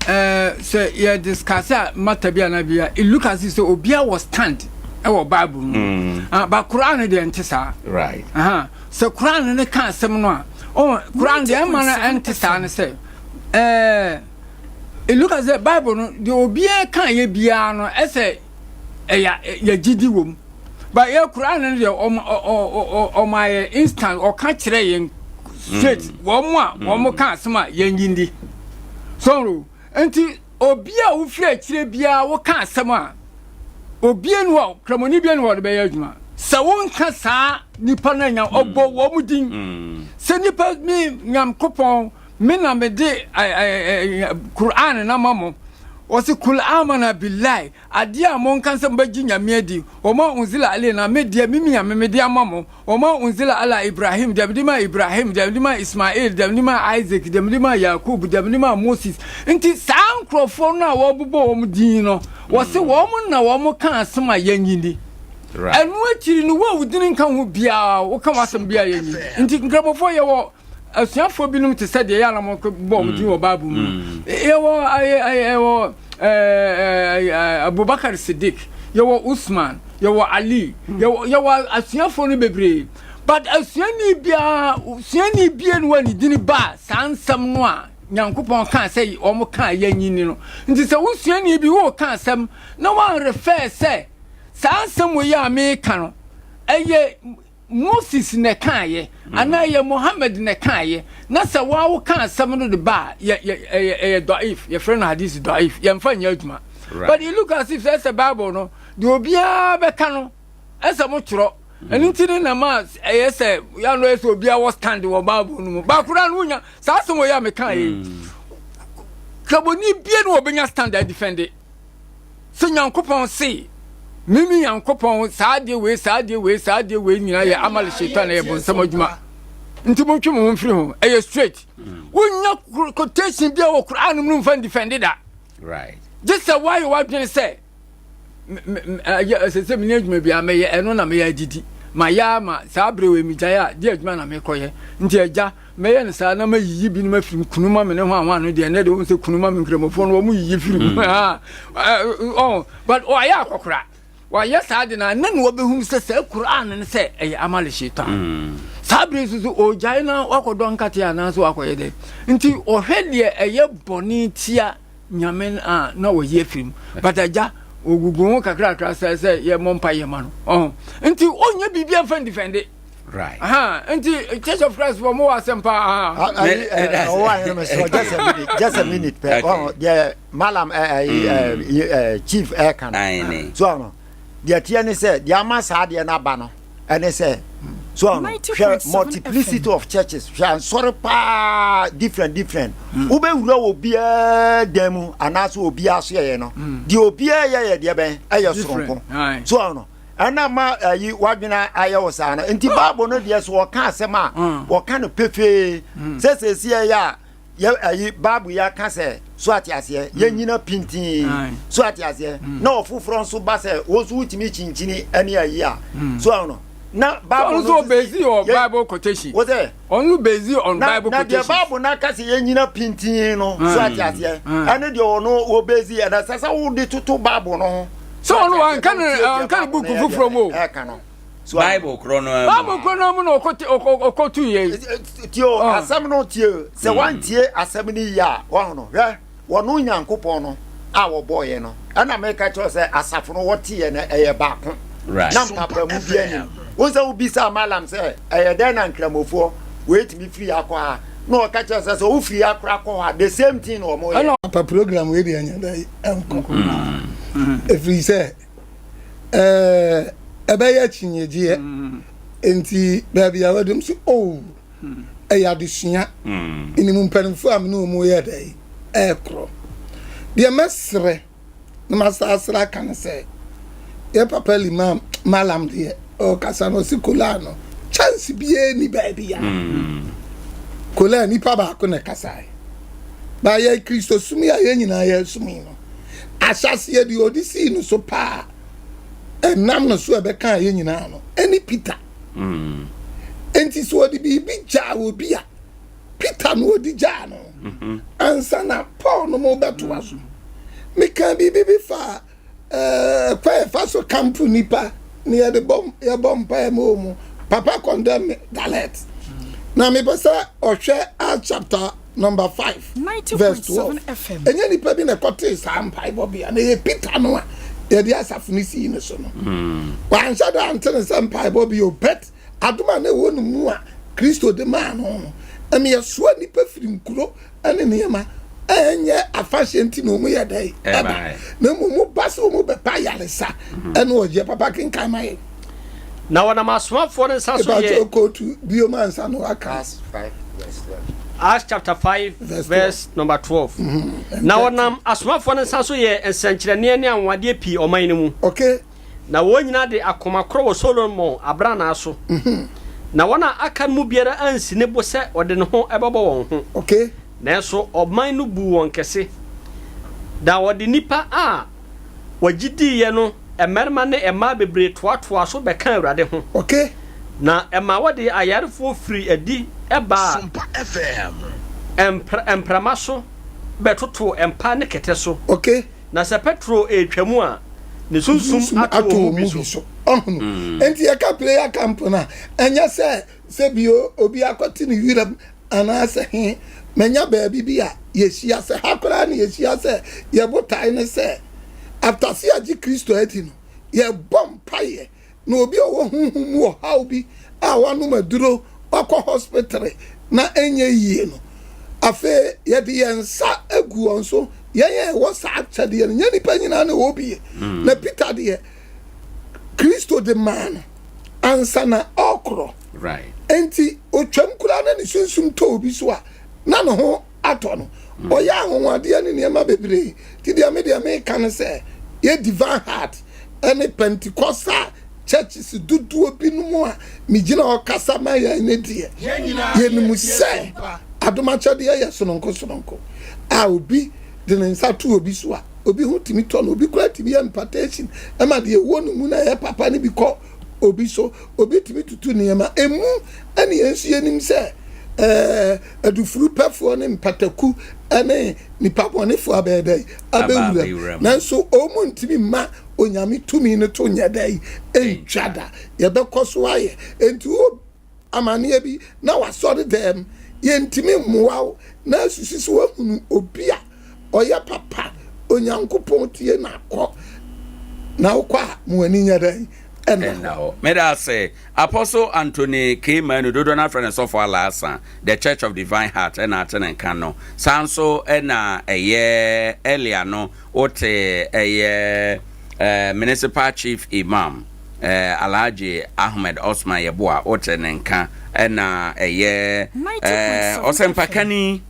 Eh, sɛ yɛ discuss a matter bi anaa bi a, it look as if sɛ obiara wɔ stand ɛwɔ Bible mu. Mm. Ah, but Quran no deɛ nte saa. Right. Aha. Sɛ Quran no ka asɛm no a, oh, Quran deɛ ɛma no ɛnte saa ne sɛ, eh, it look as if Bible no deɛ obiara ka yɛ biara no ɛsɛ ɛyɛ yɛ gyidi wɔ mu. But yɛ Quran no deɛ ɔma ɔma yɛ instant ɔka kyerɛ yɛn straight mm. wɔn a mm. wɔn ka asɛm a yɛn gyi ndi. So nti obi a wofiri akyire biara woka asɛm a obi ni hɔ kramoni bi ni hɔ ɔde bɛyɛ adwuma. Sɛ wonka saa nipa no anya ɔbɔ mm. wɔn din. Sɛ nipa mi Nyankopɔn me na mede Quran na ma mo. Wɔsi kul amana billahi Adeɛ a monka sɛ mobɛgye Nyame adi, Wama unzila alaina, me deɛ me Nyame mede ama mo, Wama unzila ala Ibrahim, deɛ mede maa Ibrahim, deɛ mede maa Ismail, deɛ mede maa Isaac, deɛ mede maa Yakub, deɛ mede maa Moses. Nti saa nkorɔfoɔ no a wɔbobɔ wɔn din no, wɔse wɔn na wɔn ka asɛm a yɛnnye nni. Ɛno akyiri no, wo a wo dini nka ho biara, woka w'asɛm biara yɛnnye nni. Nti Nkramofoɔ yɛwɔ asuafoɔ binom te sɛ deɛ yɛ anam bɔ wɔn din wɔ Bible mu no. Mm. Yɛwɔ yɛwɔ Abubakar Siddiq, yɛwɔ Usman, yɛwɔ Ali, mm. yɛwɔ yɛwɔ asuafoɔ no bebree. But asuani biara suani bie no wɔ ne dini ba saa nsɛm no a Nyankopɔn kaa sɛ wɔn kaa yɛnyini no. Nti sɛ wo suani bi wɔreka asɛm na wɔn refɛɛ sɛ saa nsɛm wɔ yi a meka no ɛyɛ Moses na ɛkaeɛ anaa ɛyɛ Muhammad na ɛkaeɛ na sɛ woa woka asɛm no de ba a yɛ yɛ ɛyɛ ɛyɛ da'if yɛfrɛ no hadith da'if yɛmfa nyɛ adwuma but it look as if sɛ ɛsɛ Bible no deɛ obiara bɛka no ɛsɛ mo twerɛ ɛno nti ne na ma ɛyɛ sɛ yɛano ɛyɛ sɛ obiara wɔ stand wɔ Bible no mu baakora no wonya saa asɛm wɔ yɛ a mekaeɛ yi kraboni bie no wɔbɛnya stand a defende Sɛ Nyankopɔn se, Meme Nyankopɔn, saa adeɛ wei, saa adeɛ wei, saa adeɛ wei nyinaa yɛ amal shaitan, ɛyɛ bonsam adwuma. Nti montwe mo ho mfiri ho. Ɛyɛ straight. Wonya quotation bi a wɔ Quran mu no mfa ndefɛnde da. Right. Gye sɛ woayɛ w'adwene sɛ ɛsɛ sɛ mene adwuma biara mɛyɛ ɛno na mɛyɛ adidi. Mayɛ ama saa berɛ wei megyae a, deɛ adwuma na mekɔyɛ. Nti agya, Mɛyɛ no saa na mayiyi binom afiri mu, kunu ma me ne hwan hwan no deɛ, ɛnɛ deɛ wohu sɛ kunu ma me nkramofoɔ no wɔn yiyi firi mu. Mm. But ɔayɛ akɔkora, wayɛ saa de na ɛnɛ na wɔbɛhunu sɛ saa Quran no sɛ ɛyɛ amale shaitan. Mm. Saa bere nso so ɔgyae na wakɔdɔ nkate anaasɛ wakɔyɛ dɛ. Nti ɔhwɛ deɛ ɛyɛ bɔne tia Nyame a na wɔyi afiri mu. But agya ogugu ho kakrakra sɛ sɛ yɛmmɔ mpa yɛ ma no. Ɔho. Nti ɔnyɛ biribi amfa ndifɛnde. Right. Aha, nti Church of Christ wɔ mo wɔ asɛm paa. Ɔwɔ ahene me sɛ just a minute, just a minute pɛ. Ɔho deɛ malam chief ɛka no. So ɔno deɛ teɛ ne sɛ deɛ ama saa deɛ no aba no ɛne sɛ so ɔno hwɛ multiplicity of churches hwɛ ansɔre paa different different. Wobɛwura obiara dan mu anaasɛ obiara so yɛyɛ no deɛ obiara yɛ yɛ deɛ bɛn ɛyɛ soronko. So ɔno. Ɛna ma ayi wadwene ayɛ wo saa no. Nti Bible no deɛ so wɔka asɛm a mm. wɔka no pefee mm. sɛ sɛsi ɛyɛ a yɛ ayi Bible yɛ aka sɛ so ate aseɛ mm. yɛnyina pintin so ate aseɛ na ɔfoforɔ nso ba sɛ wɔn nso wotumi kyinkyini ɛne ayi a so ano. Na Bible no nso base on Bible quotation. Wo sɛ? Ɔno base on Bible quotation. Na deɛ Bible no aka sɛ yɛnyina pintinn no, so ate aseɛ, ɛne deɛ ɔno wɔ base yɛ no, ɛsɛ sɛ wode toto Bible no ho. Sɛ ɔno wanka no anka no book foforɔ mu o. Ɛka no. Bible korɔ no ara mu. Bible korɔ no ara mu na ɔkɔtu yɛ. Tie o, asɛm no tie o. Sɛ wantie asɛm no yie a, wahu no, hwɛ. Wɔno Nyankopɔn no a wɔbɔɔ yɛn no, ɛna meka kyerɛ sɛ asafo no wɔteɛ no ɛyɛ baako na mpapamu bi anim. Wo sɛ wobisaa Malam sɛ ɛyɛ dɛn na nkramofoɔ wɔatumi firi ha kɔ ha, na ɔka kyerɛ sɛ sɛ wofiri ha koraa kɔ hɔ a the same thing na wɔn yɛ. Papa program wei deɛ ɛnyɛ dɛ ɛnkɔ ɛfiri sɛ ɛɛ ɛbɛyɛ akyinnyegyeɛ nti baabi a wadum so oh ɛyɛ adesua nnim mpanimfoɔ a mene wɔn yɛ dɛ ɛrekorɔ deɛ mɛsrɛ na masasrɛ aka no sɛ yɛ papa limam malam deɛ ɔkasa no ɔsi kolaa no chance biara ni baabi a kolaa nipa baako na ɛkasae baayɛ kristosom yi a yɛn nyinaa yɛsom yi no ahyɛseɛ deɛ ɔde sii no so paa ɛnam no so ɛbɛka yɛn nyinaa no ɛne Peter Mm. Enti sɛ ɔde biribi gyaa obi a, Peter na ɔde gyaa no mm-hmm. ansa na Paul no mo bɛtoa so. Meka biribi bi fa ɛɛ kwan ɛfa so kampo nipa na yɛde bɔ yɛbɔ mpaeɛ ma wɔn. Papa condemn me dalet. Na mepɛ sɛ ɔhwɛ Acts chapter number 5 verse 12. Ɛnyɛ nipa bi na ɛkɔtee saa mpaebɔ bea na ɛyɛ Peter no a yɛde asafo no sii no so no. Hmm. Wanhyɛ da ante ne sɛ mpaebɔ bi o but adom a na ɛwɔ ne mu a Kristo de maa no no ɛma yɛsoa nnipa firi nkuro ne nneɛma ɛnyɛ afahyɛ nti na wɔn yɛ dɛ ɛba na mmom ba sɛ wɔn bɛpa ayaresa hmm. ɛne ɔgyeɛ papa kenkan ma yɛ. Na wɔnam asomafoɔ no nsa so yɛɛ. Ebakyɛ kootu bio ma nsa no aka. Acts chapter 5 verse number 12. Mm-hmm. Na wɔnam asomafoɔ no nsa so yɛɛ nsɛnkyerɛnneɛ ne anwanwadeɛ pii ɔman no mu. Okay. Na wɔn nyinaa de akoma korɔ wɔ Solomon abranaa so. Mm-hmm. Na wɔn a aka no mu biara ansi ne bo sɛ ɔde ne ho bɛbɔ wɔn ho. Okay. Nanso ɔman no buu wɔn kɛse. Na wɔde nnipa a wɔgye diiɛ no mmarima ne mmaa bebree toatoaa so bɛkaa Awurade ho. Okay. Na ɛmaa wɔde ayarefoɔ firii adi baa mprama so bɛtotoo mpa ne kɛtɛ so. Okay. Na sɛ Petro retwam a, ne sunsum ato wɔn mu bi so. Ɔhunu. Enti yɛka prayer camp no a, ɛnyɛ sɛ sɛ bio obi akɔte ne wiram anaasɛ he manya baabi bi a yɛhyia sɛ ha koraa na yɛhyia sɛ yɛ botae ne sɛ after sɛ yɛagye Kristo adi no yɛbɔ mpaeɛ na obi a ɔwɔ honhom mu ɔhaw bi a wanom aduro wakɔ hospital na ɛnyɛ yie no afei yɛde yɛn nsa agu wɔn so yɛn a ɛwɔ saa akyɛdeɛ no nyɛ nipa nyinaa na ɛwɔ bie mm. na Peter deɛ Kristo de maa no ansa na ɔkorɔ Enti otwam koraa na ne sunsum tɔ obi so a, na ne ho atɔ no. Mm. Ɔyɛ anwanwadeɛ ne nneɛma bebree. Nti deɛ me deɛ meka ne sɛ, yɛ Divine Heart ne Pentecostal churches dodoɔ binom a megyina hɔ kasa ma yɛn ne deɛ, yɛnim sɛ adom akyɛdeɛ yɛ sononko sononko a obi de ne nsa to obi so a, obi ho tumi tɔ no, obi koraa tumi yɛ impartation ma deɛ ɛwɔ ne mu na ɛyɛ papa no bi kɔ obi so. Obi tumi tutu nneɛma. Emu ne yɛn nso yɛnim sɛ ɛɛ adufurupɛfoɔ ne mpataku ne nipa bɔnefoɔ abɛyɛ dɛ abɛwura nanso wɔn ntumi mma onyame tumi no to nyɛ dɛ ntwa da. Yɛbɛkɔ so ayɛ nti wo amaneɛ bi na wasɔre dɛm yɛntumi mmoa wo na asusu sɛ wahunu obi a ɔyɛ papa Onyankopɔn tie na kɔ na wokɔ a mo ani nyɛ dɛn ɛnna hɔ. Meda ase. Apostle Anthony K. Manu, dodoɔ no afrɛ no Sɔfo Alaasa, The Church of Divine Heart ɛna ate ne nka no. Saa nso ɛna ɛyɛ earlier no wote ɛyɛ eh, Municipal Chief Imam eh, Alhaji Ahmed Osman Yeboah wote ne nka ɛna ɛyɛ eh, ɔsɛmpakani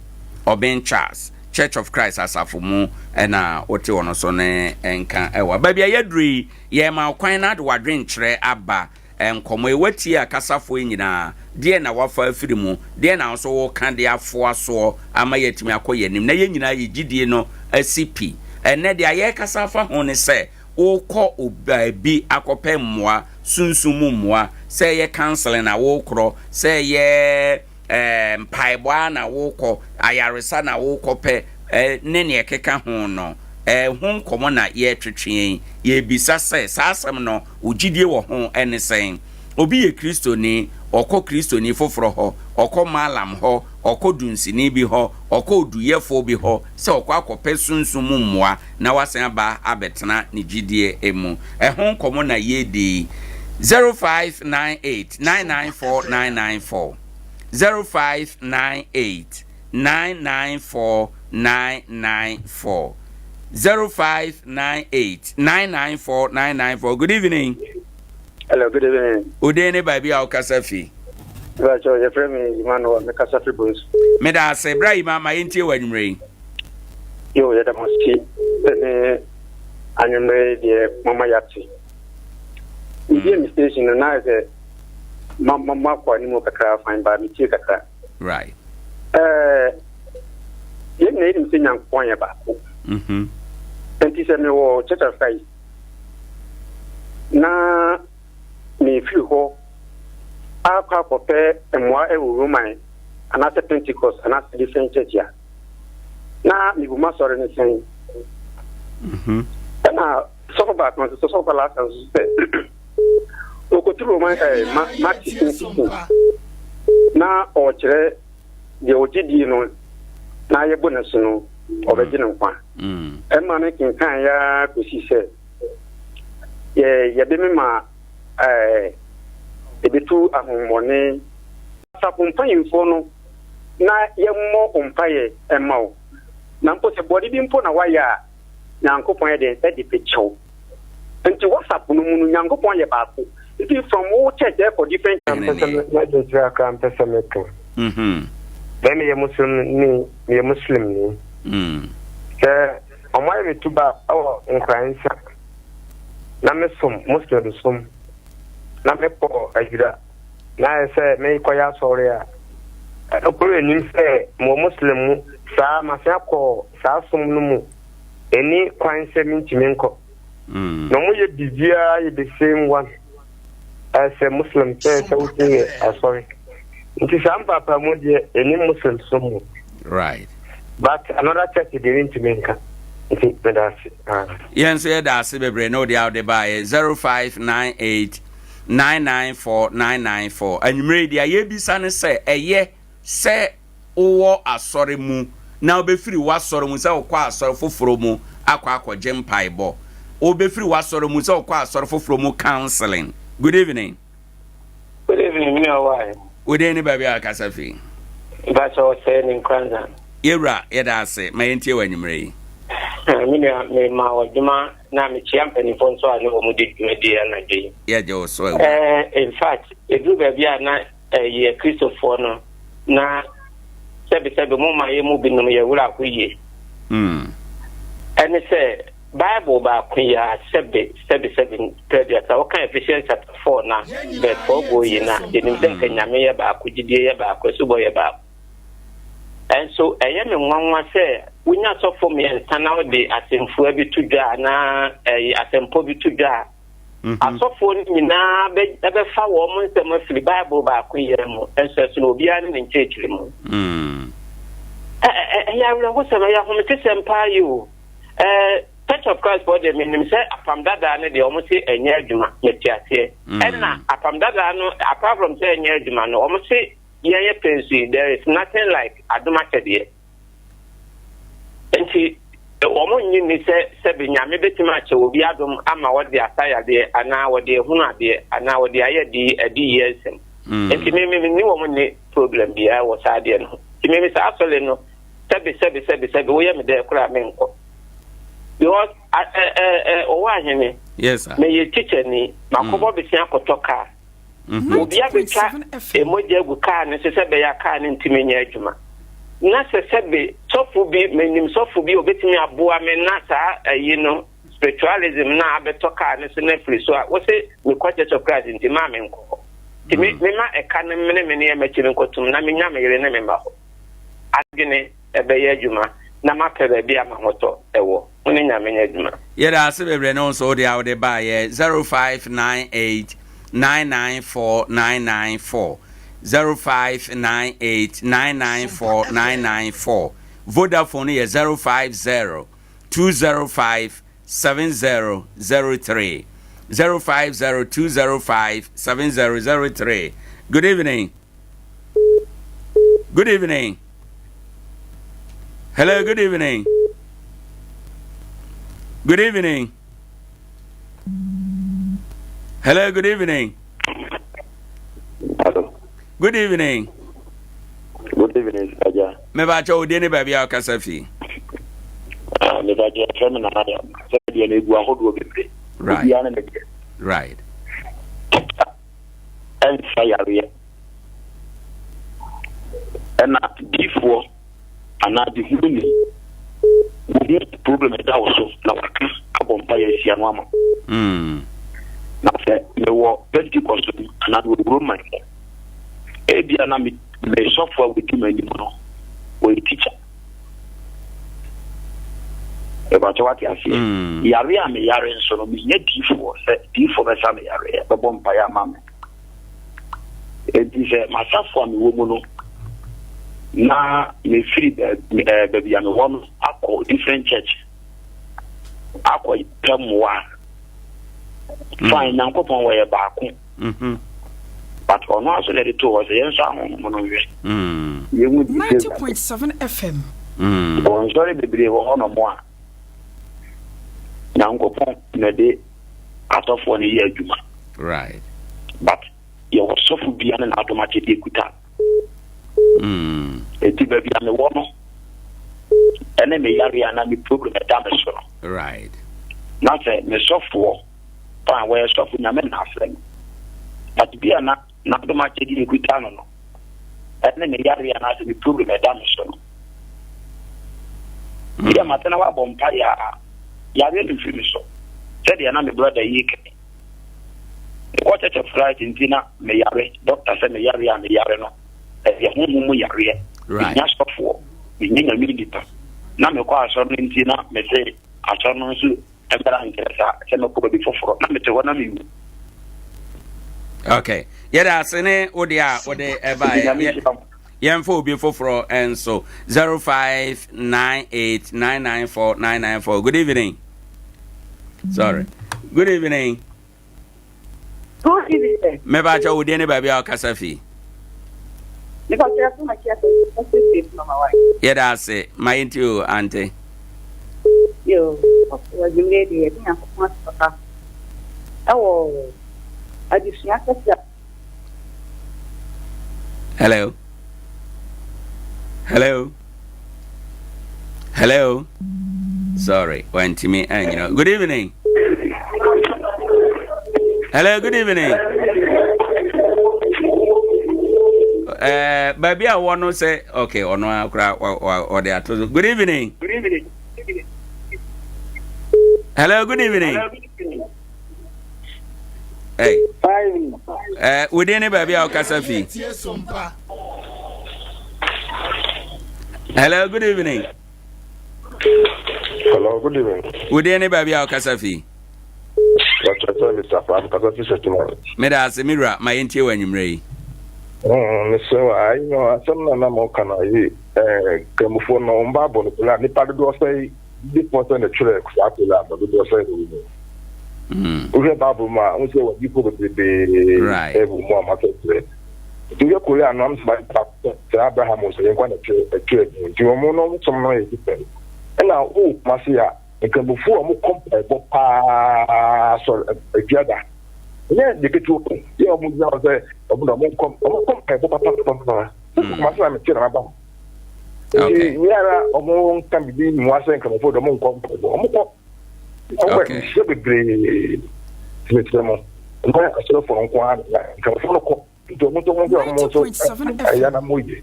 Obeng Charles, Church of Christ asafo mu na wote ɔno so ne nka wɔ. Baabi a yɛaduru yi, yɛrema wo kwan na ade w'adwenkyerɛ aba nkɔmmɔ yi. Woatie akasafoɔ yi nyinaa, deɛn na woafa afiri mu? Deɛn na wo nso woka de afoa soɔ ama yɛatumi akɔ yɛn anim na yɛn nyinaa yɛ gyidie no asi pi? Ɛnnɛ deɛ yɛrekasa afa ho ne sɛ wokɔ baabi akɔpɛ mmoa. sunsum mu mmoa, sɛ ɛyɛ counseling na wokorɔ, sɛ ɛyɛ eh, mpaebɔ ara na wokɔ, ayaresa na wokɔpɛ, eh, ne nea ɛkeka ho no, eh, ho nkɔmmɔ na yɛretwetwe yi. Yɛrebisa sɛ, saa asɛm no, wo gyidie wɔ ho ne sɛn? Obi yɛ Kristoni, ɔkɔ Kristoni foforɔ hɔ, ɔkɔ Mallam hɔ, ɔkɔ dunsini bi hɔ, ɔkɔ oduyɛfoɔ bi hɔ sɛ ɔkɔ akɔpɛ sunsum mu mmoa na wasan aba abɛtena ne gyidie mu. Ɛho nkɔmmɔ na yɛredi yi. 0598 994 994 0598 994 994 0598 994 994 Good evening. Hello, good evening. Wo din ne baabi a wokasa fi? Bàtchɛ, yɛfrɛ me Emmanuel, mekasa fi Bonsu. Meda ase, bra Yima, ma yɛntie wɔ anwummerɛ yi. Yo, yɛda mo ase ne anwummerɛ yi deɛ mama yɛate. Mebie me station no na ayɛ sɛ ma ma makɔ anim kakra fine ba metie kakra. Right. Ɛɛ yɛn nyinaa yɛnim sɛ Nyankopɔn yɛ baako. Mm-hmm. Nti sɛ mewɔ Church of Christ na mefiri hɔ akɔ akɔpɛ mmoa wɔ Roman anaasɛ Pentecost anaasɛ different church a, na mebu m'asɔre no sɛn? Mm-hmm. Ɛna sɔfo baako nso, sɔfo Balasa nso sɛ ɔkɔtu Roman eh, ma, Mark 16 16 na ɔkyerɛ deɛ ɔgye die no na yɛbɔ no so no ɔbɛgye no nkwa. Ɛma no kenkan ya ara kɔsi sɛ yɛ yɛde me ma ɛɛ ɛbɛtu ahommɔne. Asafo mpanyimfoɔ no na yɛmmɔ mpaeɛ mma wo. Na mpo sɛ bɔne bi mpo na woayɛ a, Nyankopɔn yɛ dɛn? Ɛde bɛkyɛ wo. Nti WhatsApp no mu no Nyankopɔn yɛ baako. Nti from wo church ɛkɔ different. Hene Mpɛ sɛ nie. m'adwenkyerɛ kakra mpɛ sɛ meka. Dɛ meyɛ Muslim ni, meyɛ Muslim ni. Sɛ ɔmo ayɛ me tuba wɔ Nkoransa na me som Muslim som na me kɔ Adwira na ayɛ sɛ me kɔ yɛ asɔre a, ɛnokore nnim sɛ mewɔ Muslim mu saa masen akɔ saa som no mu ɛni kwan sɛ mentumi nkɔ. Na ɔmo yɛ biribiara yɛ the same one ɛsɛ Muslim sɛ sɛ wotumi yɛ asɔre nti saa mpaapaamu deɛ ɛni Muslim som mu. Right. But another church deɛ mentumi nka nti meda ase. Ah. Yɛn nso yɛda ase bebree ne wode a wode baeɛ 0598 994 994 anwummerɛ yi deɛ yɛbisa ne sɛ ɛyɛ sɛ wowɔ asɔre mu na wobɛfiri w'asɔre mu sɛ wokɔ asɔre foforɔ mu akɔ akɔgye mpaebɔ. Wobɛfiri w'asɔre mu sɛ wokɔ asɔre foforɔ mu counseling. Good evening. Good evening, me nua why? Wo din ne baabi a kasa fi? Mpakyɛ ɔsɛe ne Nkoranza. Yɛwura, yɛda ase. Ma yɛntie wɔ anwummerɛ yi. Me nua, mema w'adwuma na mekyia mpanimfoɔ nso a ne wɔn di dwumadie anadwo yi. Yɛgye wo so awura. Eh, in fact, ɛduru baabi a na yɛ Kristofoɔ no, na sɛbesɛbe momma yɛn mu binom yɛn werɛ aho yie. Ɛne sɛ, Bible baako yi ara, sɛbe, sɛbe, sɛbe, mprɛduasa, woka Ephesians chapter 4 na verse 4 go yi na, yɛnim sɛ nka Nyame yɛ baako, gyidie yɛ baako, asubɔ yɛ baako. Ɛnso ɛyɛ me nwanwa sɛ wonya sɔfo mmiɛnsa na wode asɛmfua bi to dwa anaa ɛyɛ asɛmpɔ bi to dwa a, Asɔfoɔ no nyinaa bɛfa wɔn nsɛm afiri Bible baako yi ara mu, nso ɛsono obiara ne ne nkyerɛkyerɛ mu. Ɛyɛ awerɛhosɛm, ɛyɛ ahometesɛm paa yi o. Church of Christ foɔ deɛ menim sɛ apam dadaa no deɛ wɔn se ɛnyɛ adwuma, mete aseɛ. Ɛna apam dadaa no apart from sɛ ɛnyɛ adwuma no, wɔn se yɛn yɛ pɛ nso yi, there is nothing like adom akyɛdeɛ. Enti wɔn nnye nni sɛ sɛbe Nyame bɛtumi akyɛ obi adom ama ɔde asa yadeɛ anaa ɔde ahunu adeɛ anaa ɔde ayɛ adi adiyie nsɛm. Enti me me ne wɔn nni problem biara wɔ saa adeɛ no ho. Nti me me saa asɔre no sɛbe sɛbe sɛbe sɛbe woyɛ me dɛ koraa menkɔ. Because ɛ ɛ ɛ ɔwɔ ahene. Yes sir. Meyɛ teacher ni, makɔbɔ besia akɔtɔ car. Obi abɛtwa mogya agu kaa no so sɛ ɛbɛyɛ a kaa no ntumi nyɛ adwuma. Na sɛ sɛbe sɔfo bi, menim sɔfo bi a obetumi aboa me na saa ayi no, spiritualism no a abɛtɔ kaa no so no afiri so a, wose mekɔ Church of Christ nti maa menkɔ hɔ. Nti me, mema ɛka no mene me nneɛma akyi menkɔtom na menya me yere ne me mma hɔ. Adwene ɛbɛyɛ adwuma na mapɛ baabi a m'ahotɔ wɔ. Mo ne Nyame nyɛ adwuma. Yɛda ase bebree ne wo nso wode a wode baeɛ 0598. 994 994 0598 994 994 Vodafone yɛ 050 205 7003 050 205 7003 Good evening. Good evening. Hello, good evening. Good evening. Hello, good evening. Hello. Good evening. Good evening, Saja. Mebakyɛ wo din ne baabi a wokasa fi. Ah, mebakyɛ fɛ me nana yɛ sɛ deɛ no egu ahodoɔ bebree. Right. Obiara ne ne deɛ. Right. Ɛnsa yareɛ. Ɛna diifoɔ anaa dehununi wohu problem ɛda wo so na waka abɔ mpa yɛ asia no ama. Mm. Na sɛ mewɔ Pentecost mu anaa mewɔ Roman mu ebia na me me sɔfo a wodi m'anim no ɔyɛ tikya. Ɛbɛkyɛ wate aseɛ. Mm. Yare a meyare nso no mehia diifoɔ sɛ diifoɔ bɛsa me yareɛ bɛbɔ mpaeɛ ama me. Enti sɛ m'asafo a mewɔ mu no na mefiri baabi a mewɔ no akɔ different church akɔ pɛ mmoa a mm. fine Nyankopɔn wɔyɛ baako. Mm-hmm. But ɔno aso na ɛde too hɔ sɛ yɛn nso ahonhom no nhwɛ. Mm. Yɛhu deɛ ɛsɛ 90.7 FM. Mm. Wɔ nsɔre bebree wɔ hɔnom a Nyankopɔn na ɛde asɔfoɔ no yɛ adwuma. Right. But yɛwɔ sɔfo bia ne n'adom akyɛdeɛ kuta. Mm. Eti baabi a mewɔ no ɛne me yare anaa me problem ɛda me so no. Right. Na sɛ me sɔfoɔ fine wɔyɛ sɔfo nyame na afrɛ no but bi a na n'adom akyɛde ekuta no no ɛne me yare anaasɛ me problem ɛda me so no bi a mate na wabɔ mpa yɛ a yareɛ no mfiri me so sɛdeɛ na me brother yi kɛ mekɔ Church of Christ nti na meyare doctor sɛ meyare a meyare no ɛyɛ honhom mu yareɛ menya sɔfoɔ menya nyame nipa na mekɔ asɔre no nti na mese asɔre no nso Ɛmmra nkyerɛ saa sɛ mɛkɔ baabi foforɔ na mete hɔ na mewu. Okay. Yɛda ase ne wo deɛ a wode ɛbaeɛ. Yɛmfa obi foforɔ nso. 0598994994. Good evening. Sorry. Good evening. Good evening. Meba kyɛ wo din ne baabi a ɔkasa fi. Yɛda ase ma yɛnti o ante. Yo, adwumire deɛ yɛde Nyankopɔn ase papa ɛwɔ adesua kɛse a. Hello. Hello. Hello. Sorry, wantumi anyina. Good evening. Hello, good evening. Eh, baabi a wɔ no sɛ okay ɔno akora ɔde ato so. Good evening. Good evening. Hello, good evening. Hey. Eh, within ne baabi a ɔkasa fi. Hello, good evening. Hello, good evening. Within ne baabi a ɔkasa fi. Meda ase me wura ma yɛntie wɔ anwummerɛ yi. Mesrɛ wa ayi no asɛm na na mɔka no ayi kramofoɔ no wɔn baabɔ no koraa nipa dodoɔ sɛ difoɔ sɛ na twerɛ saa koraa no dodoɔ sɛ na wɔn mu. Wohwɛ Bible mu a, wohu sɛ wɔ adiyifoɔ bebrebe wɔ mu a wɔatwerɛtwerɛ. Nti wohwɛ Korea no, am sɛ baako pɛ, sɛ Abraham o, sɛ yɛn nkwa na ɛtwerɛ bi. Nti wɔn no wɔn som no yɛ different. Ɛna wowɔ Kumasi a, Nkramofoɔ a wɔkɔ mpaebɔ paa sɔre aduada. Ɛnyɛ de ketewa o, yɛ wɔn gyina hɔ sɛ wɔn na wɔn kɔ wɔn kɔ mpaebɔ papapapa. Sɛ Kumasi na mete na maba. Nti nyɛ ara wɔn nka biribi mu asɛ Nkramofoɔ de wɔn nkɔ mpaebɔ, wɔn kɔ. Okay. Nhyira bebree kyerɛkyerɛ mo. Ɛnyɛ asɔrefo no nko ara na nkurɔfoɔ no kɔ. Nti ɔmo nso ɔmo hwɛ ɔmo nso ɛyɛ na mo yɛ.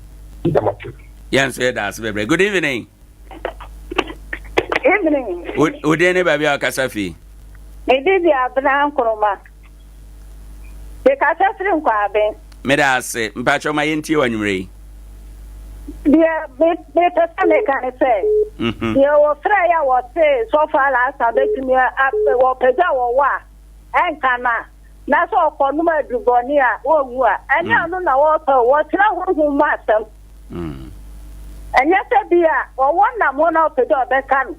Damate. Yɛn nso yɛda ase bebree. Good evening. Evening. Wo din ne baabi a ɔkasa fi? Me din de Abena Nkrumah. Mekasa firi Nkwaben. Meda ase. Mpakyɛw ma yɛntie wɔ anwummerɛ yi. Deɛ mepɛ sɛ meka ne sɛ, mhm. deɛ wɔfrɛ yɛ a wɔse sɔfo alasa bɛtumi wɔpagya wɔwɔ a ɛnka no a, Na sɛ ɔkɔnom adubɔne a, onwu a, ɛnyɛ ɔno na wɔreka o, wɔkyerɛ honhom mu asɛm. Ɛnyɛ sɛ bi a ɔwɔ nam hɔ na ɔpɛ dɛ ɔbɛka no,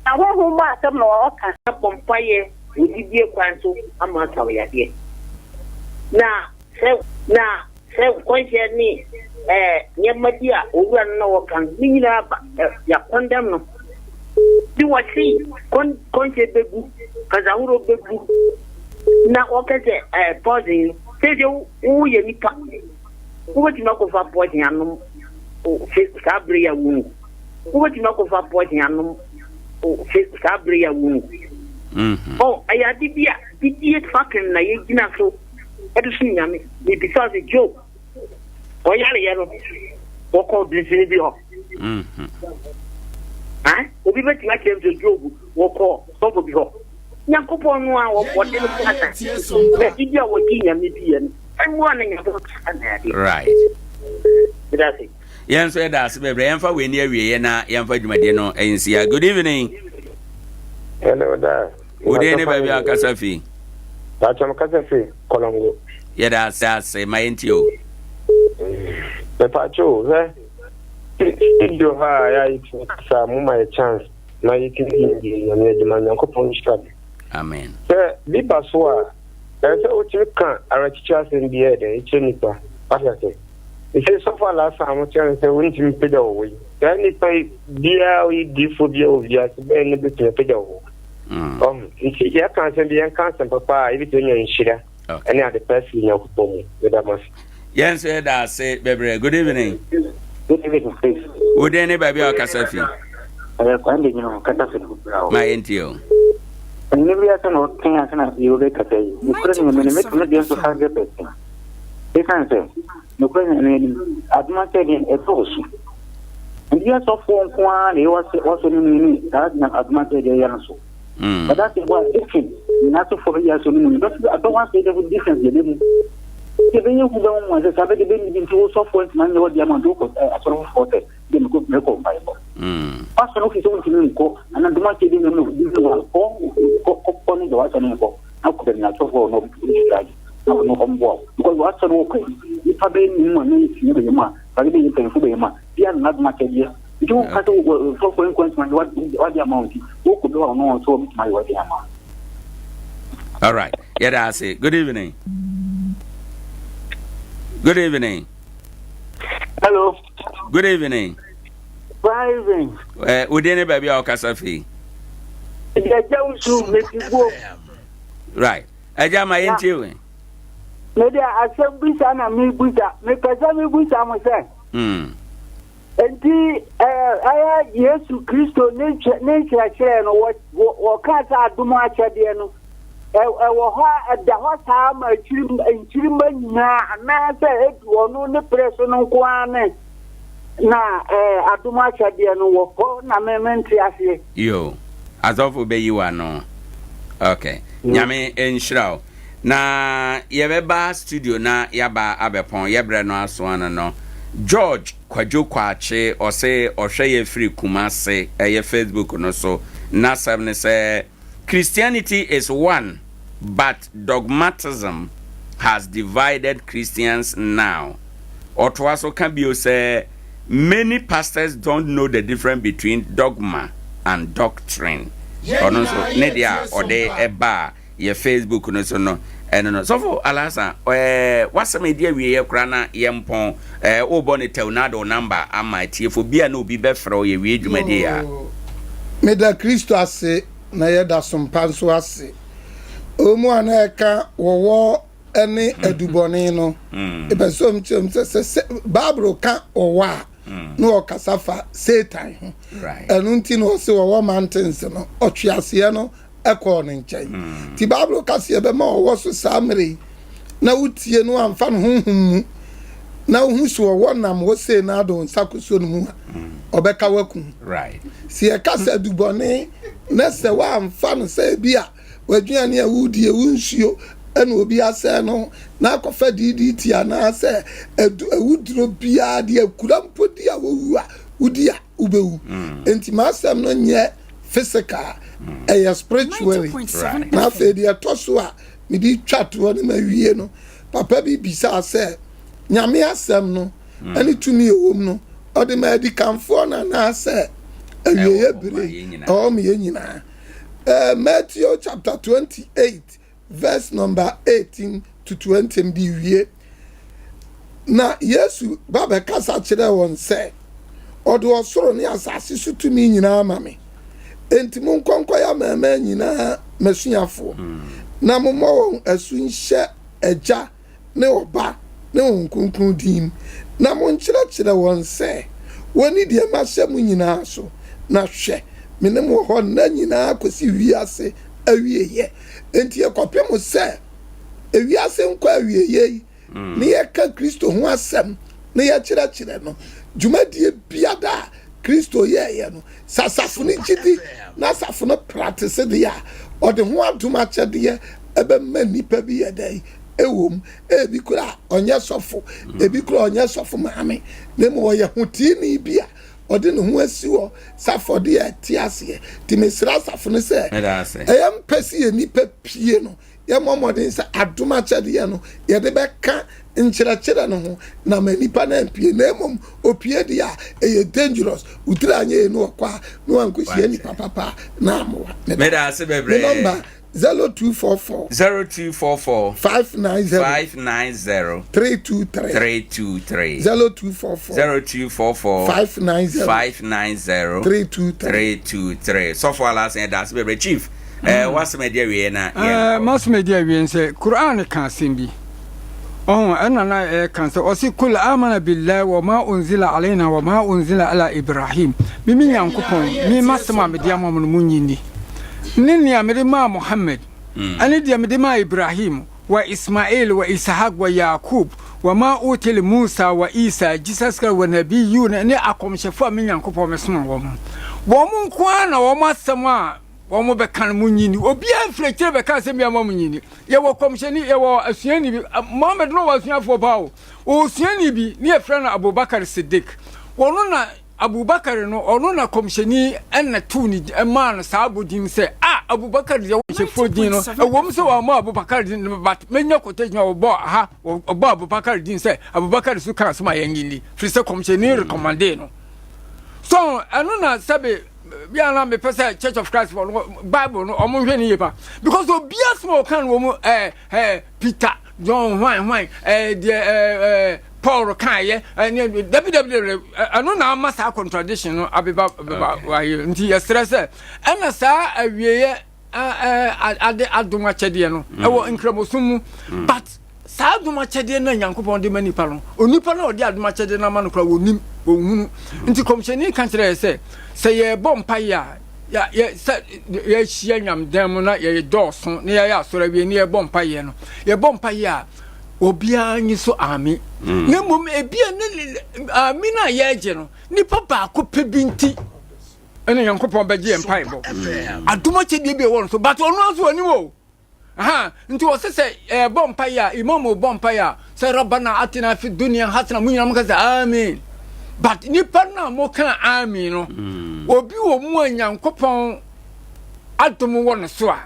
na honhom mu asɛm na ɔka. Abɔ mpaeɛ wɔ gyidie kwan so ama asa wo yadeɛ. Na sɛ na sɛ nkɔnhyɛ ne ɛɛ nneɛma bi a owura no na ɔka no ne nyinaa ba ɛ yɛakɔndɛm no. Bi wɔse kɔn kɔnhyɛ bɛgu, kasa ahorow bɛgu na wɔka sɛ ɛɛ poison no sɛ sɛ woyɛ nipa wobɛtumi akɔfa poison anom saa bere yi a wonwu. Wobɛtumi akɔfa poison anom saa bere yi a wonwu. Mm-hmm. Oh, ɛyɛ ade bi a gyidie fapem na yɛgyina so de som Nyame. Mebisa sɛ Job ɔyareɛ no wɔkɔ dunsini bi hɔ. Mm-hmm. Obi bɛtumi akyerɛ m sɛ Job wɔkɔ sɔfo bi hɔ. Nyankopɔn no a wɔde no kasa na gyidi a wɔgye Nyame diiɛ no ɛmmoa no Nyankopɔn kasa na adeɛ. Right. Yɛn nso yɛda ase bebree. Yɛmfa wei ni awieɛ na yɛmfa dwumadie no nsia. Good evening. Hello, da. Wo din ne baabi a kasa fi? Bàtcham kasa fi Kɔlɔngo. Yɛda ase ase ma yɛntie o. Mepatwo o, hwɛ studio ha a yɛ yɛtumi kasa mo ma yɛ chance na yɛtumi yɛ Nyame adwuma. Nyankopɔn nhyira mo. Amen. Sɛ bi ba so a, ɛsɛ sɛ wotumi ka awerɛkyekyerɛ asɛm bi yɛ dɛn kyerɛ nipa. Wate ase? Ɛsɛ sɔfo Alasa a mokyerɛ no sɛ wontumi mpagya wo yi. Saa nipa yi biara ɔyɛ diifoɔ biara wɔ wiase bɛyɛ no bɛtumi apagya wo. Mm. Ɔho nti yɛka asɛm bi yɛnka asɛm papa a yɛbɛtumi anya nhyira ɛne ade pa afiri Nyankopɔn mu. Meda mo ase. Yɛn nso yɛda ase bebree. Good evening. Good evening, please. Wo din ne baabi a ɔkasa fi? Ɛyɛ kwan de nyina ɔkasa fi no. Ma yɛntie o. Ɛnyɛ bi asɛ na ɔtɛn ase na yɛ ɔbɛkasa yi. Nokorɛ ne mene mɛtumi deɛ nso 100%. Esiane sɛ nokorɛ Nyame anim adom akyɛdeɛ no ɛdɔɔso nti asɔfoɔ nko ara na ɛwɔ w'asɔre mu ne saa adom akyɛdeɛ yɛ no so. But that's why different nyina asɔfoɔ bɛyɛ asɔre mu no bɛso adɔ ho asɔre dɛfo difference yɛ bɛ mu. Sɛ bɛyɛ hu bɛho mu sɛ saa bɛde bɛnni bi nti wo sɔfoɔ ntoma nyɛ wɔde ama nti wokɔ asɔre foforɔ sɛ deɛ mekɔ mekɔ mpaebɔ. W'asɔre wofi sɛ wontumi nkɔ anaa adom akyɛdeɛ nyɛ mu bi wɔ kɔ kɔ kɔ ne deɛ w'asɔre nkɔ na kɔ bɛmi asɔfoɔ no ɔmo na ɔno ɔmboa wo because w'asɔre wɔ kwan nipa bɛyɛ ne mu a na yɛ bɛyɛ mu a fade bɛyɛ mpanyinfo bɛyɛ mu a bia na n'adom akyɛdeɛ nti wo ka sɛ sɔfo nkɔ ntoma yɛ wade ama wo nti wokɔ bi hɔ ɔno nso ɔbɛtumi ayɛ wade ama wo. All right. Yeah, that's it. Good evening. Good evening. Hello. Good evening. Good evening. Eh, wo din ne baabi a ɔkasa fi? Ɛgya wusu mesi buo. Right. Agya ma yɛntie we. Me deɛ asɛm bisa na mebusa. Mepɛ sɛ mebusa mo sɛ. Mm. Enti ɛyɛ Yesu Kristo ne nkyerɛkyerɛ no wɔka sɛ adom akyɛdeɛ no ɛwɔ hɔ a ɛda hɔ saa ma akyiri nkyirimma nyinaa anaasɛ edu ɔno ne pere so no nko ara ne na adom akyɛdeɛ no wɔ hɔ na me mente aseɛ. Yo, asɔfo bɛyi w'ano. Ok, Nyame nhyira wo. Na yɛbɛba studio na yɛaba abɛpɔn, yɛbrɛ no aso ano no. George Kwadwo Kwakye ɔse ɔhwɛ yɛ firi Kumase, ɛyɛ Facebook no so. N'asɛm ne sɛ, Christianity is one but dogmatism has divided Christians now. Ɔtoa so ka bio sɛ, Many pastors don't know the difference between dogma and doctrine. Ɔno nso ne deɛ a ɔde baa yɛ Facebook no so no, ɛno no. Sɔfo Alhassan, ɛɛ w'asɛm a ɛdi awieeɛ koraa na yɛmpɔn, ɛɛ wobɔ no tɛw na ade wo namba ama atiefo bi a na obi bɛfrɛ wo yɛwie dwumadie a. Yoo, meda Kristo ase na yɛda sompa nso ase. Ɛwɔ mu a na ɛka wɔwɔ ne adubɔne no ɛpɛ sɛ ɔmkyerɛ mu sɛ sɛ Bible ka ɔwɔ a na ɔkasa fa Satan ho. Ɛno nti na ɔse wɔwɔ mountains no ɔtweaseɛ no ɛkɔɔ ne nkyɛn. Nti Bible ka sɛ yɛbɛma ɔwɔ so saa mmerɛ yi na wotie no amfa no honhom mu na wohu so ɔwɔ nam hɔ sei na ade wo nsa kɔsuo no mu a ɔbɛka wakum. Sɛ yɛka sɛ adubɔne na sɛ woamfa no sɛ ebi a w'aduane a wodie, wo nsuo ɛna obi asɛe no na akɔfa DDT anaasɛ awuduro biara deɛ akura mpo di a wowu a wodi a wobɛwu. Mm. Nti m'asɛm no nyɛ physical, mm. ɛyɛ spiritually. Na afei deɛ ɛtɔ so a mede twa toɔ no mawie no, papa bi bisaa sɛ, Nyame asɛm no ne tumi a ɛwɔ mu no, ɔde ma adikanfoɔ no anaasɛ awieeɛ bere ɛwɔ ma yɛn nyinaa? Eh, Matthew chapter 28 verse number 18 to 20 mede wie. Na Yesu ba bɛkasa kyerɛɛ wɔn sɛ, Ɔde ɔsoro ne asase so tumi nyinaa ama me. Enti monkɔ nkɔyɛ amanaman nyinaa m'asuafoɔ, na mommɔ wɔn asu nhyɛ Agya ne Ɔba ne Honhom Kronkron din mu, na monkyerɛkyerɛ wɔn sɛ wɔnni deɛ mahyɛ mo nyinaa so, na hwɛ, me ne mo wɔ hɔ nna nyinaa kɔsi wiase awieeɛ. Enti ɛkɔpem sɛ ewiase nkɔ awieeɛ yi, na yɛka Kristo ho asɛm na yɛkyerɛkyerɛ no, dwumadie biada a Kristo yɛeɛ no, sɛ asafo no gye di na asafo no pratese deɛ a, ɔde ho adom akyɛdeɛ ɛbɛma nnipa bi yɛ dɛn? Ɛwom, ebi koraa ɔnyɛ sɔfo, ebi koraa ɔnyɛ sɔfo maame, na mmom ɔyɛ hoteeni bi a ɔde ne ho asi hɔ sɛ afɔdeɛ a ɛte aseɛ. Nti mesrɛ asafo no sɛ, ɛyɛ mpɛ sɛ yɛn nnipa pie no, yɛmmɔ mmɔden sɛ adom akyɛdeɛ no yɛde bɛka nkyerɛkyerɛ no ho na ma nipa no ampie, na mmom opie deɛ a ɛyɛ dangerous, wo tiri anyɛ yie na ɔkɔ a na wankɔhyia nipa papa a na amoa. Meda ase bebree. Me nɔmba 0244. 0244. 590. 590. 323. 323. 0244. 0244. 590. 590. 323. 323. Sɔfo Alasan ɛda ase bebree chief. Eh, mm. wasɛm adi awie na yɛn. Eh, masɛm adi awie nsɛ Quran ka asɛm bi. Ɔho ɛna na ɛka sɛ ɔse kul amana billahi wa ma unzila alaina wa ma unzila ala Ibrahim. Mimi Nyankopɔn, me masɛm a mede ama mo no munyi nni. Ne nea mede maa Muhammad, mm. ɛne deɛ mede maa Ibrahim, wa Ismail, wa Ishaq, wa Yakub, wa ma utili Musa, wa Isa, Jesus Christ, wa Nabiyun, ne akɔmhyɛfo a me Nyankopɔn mesoma wɔn. Wɔn nko ara na wɔn asɛm a wɔn bɛka no mo nyi ni. Obiara mfiri akyire bɛka asɛm bi ama mo nyi ni. Yɛwɔ kɔmhyɛni, yɛwɔ asuani bi, Muhammad no wɔ asuafoɔ paa o. Ɔwɔ suani bi ne yɛfrɛ no Abubakar Siddiq. Wɔno na Abubakar no, ɔno na kɔmhyɛni ɛna too ne maa no saa abodin sɛ, a Abubakar deɛ wɔhyɛfoɔ din no, ɛwom sɛ wɔammɔ Abubakar din no, but menya quotation a wɔbɔ ha, wɔbɔ Abubakar din sɛ Abubakar so ka asɛm a yɛnnye nni, firi sɛ kɔmhyɛni recommendee no. So ɛno na sɛbe bi a na mepɛ sɛ Church of Christ fɔ no Bible no ɔmo nhwɛ ne yie pa because obiara sɛ ɔka no wɔ mu ɛɛ ɛɛ Peter John hwan hwan ɛɛ deɛ ɛɛ ɛɛ Paul kaeɛ ɛne dabi dabi dabi ɛno na ama saa contradiction no abeba abeba ayɛ nti yɛsrɛ sɛ ɛna saa awieɛ ade adom akyɛdeɛ no mm. ɛwɔ nkramosom mu mm. but saa adom akyɛdeɛ no a Nyankopɔn de ma nipa no onipa no a ɔde adom akyɛdeɛ no ama no koraa wɔnim wɔhunu mm. nti kɔmhyɛni ka kyerɛ yɛ sɛ sɛ yɛrebɔ mpaeɛ a yɛ sɛ yɛahyia nyamdan mu na yɛyɛ dɔɔso na yɛayɛ asɔre awie na yɛbɔ mpaeɛ no yɛbɔ mpaeɛ a obiara nyi so ami mm. na mmom ebia ne ami no a yɛregye no nipa baako pɛ bi nti ɛna nyankopɔn bɛgye yɛn mpaebɔ adom akyɛdeɛ bi ɛwɔ no so but ɔno nso anim o aha nti ɔsɛ sɛ ɛbɔ mpaeɛ a imam bɔ mpaeɛ a sɛ rabbana atina fi dunia hasana mo nyinaa mo ka sɛ amen but nipa no a moka amen no mm. obi wɔ mu a nyankopɔn adom wɔ no so a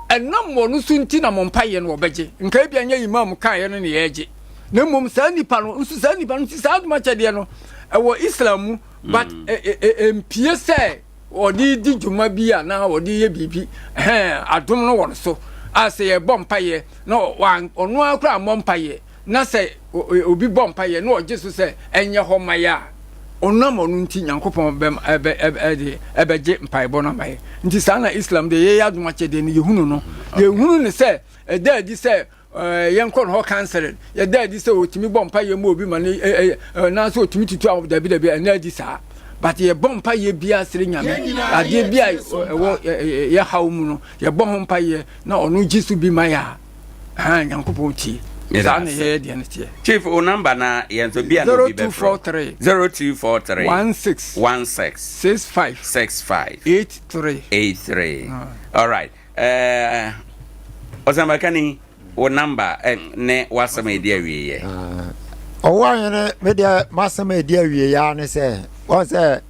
ɛnam wɔ no so nti na mo mpaeɛ no wɔbɛgye nka ebia nyɛ imam kaeɛ no ne yɛgye na mmom saa nipa no nso saa nipa no nti saa adom akyɛdeɛ no ɛwɔ islam mu but ɛmpie sɛ wɔde di dwuma bi anaa wɔde yɛ biribi ɛhɛn adom no wɔ no so a sɛ yɛbɔ mpaeɛ na ɔno ara koraa mmɔ mpaeɛ na sɛ obi bɔ mpaeɛ na ɔgye so sɛ ɛnyɛ hɔ ma yɛ a ɔnam ɔno nti nyankopɔn bɛm ɛbɛ ɛde ɛbɛgye mpaebɔ no ama yɛ nti saa na islam deɛ yɛyɛ adom akyɛdeɛ no yɛhunu no yɛhunu no sɛ ɛda adi sɛ yɛnkɔ no hɔ counseling yɛda adi sɛ ɔtumi bɔ mpa yɛ mu obi ma ne nanso ɔtumi tutu a dabi dabi ɛna adi saa but yɛbɔ mpa yɛ bi asere nyame adeɛ bi a ɛwɔ yɛ haw mu no yɛbɔ ho mpa yɛ na ɔno gye so bi ma yɛ a ha nyankopɔn tie saa na yɛyɛ deɛ no teɛ chief o number na yɛn nso bi a na obi bɛfrɛ 0243 0243 16 16 65 65 83 83 all right Eh, Ɔsɛmpakani, wo namba eh, ne w'asɛm a ɛdi awieɛ. Ɔwɔ ahene, me deɛ m'asɛm a ɛdi awieɛ ara ne sɛ, wɔn sɛ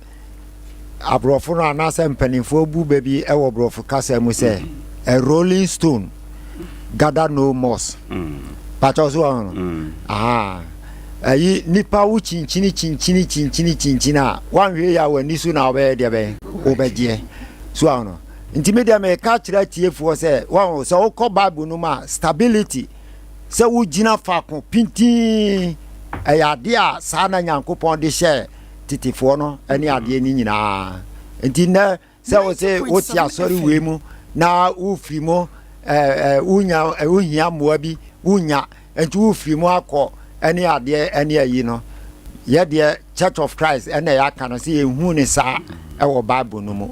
aborɔfo no anaasɛ mpanimfoɔ bu bɛ bi wɔ borɔfo kasa mu sɛ a rolling stone Gather no moss. Pakyɛw so wahu no? Ahaa. Ayi nipa wo kyinkyini kyinkyini kyinkyini kyinkyini a wanhwɛ yie a w'ani so na wobɛyɛ deɛ bɛn wobɛgyeɛ. So wahu no? Nti me deɛ meka kyerɛ atiefoɔ sɛ wahu sɛ wokɔ Bible no mu a stability sɛ wogyina faako pintinn ɛyɛ adeɛ a saa na Nyankopɔn de hyɛɛ tetefoɔ no ne adeɛ no nyinaa. Nti nnɛ sɛ wo se wote asɔre wei mu na wofiri mu wonya wohia mmoa bi wonya nti wofiri mu akɔ ɛne adeɛ ɛne ayi no yɛ deɛ Church of Christ ɛna yɛaka no sɛ yɛnhu ne saa ɛwɔ Bible no mu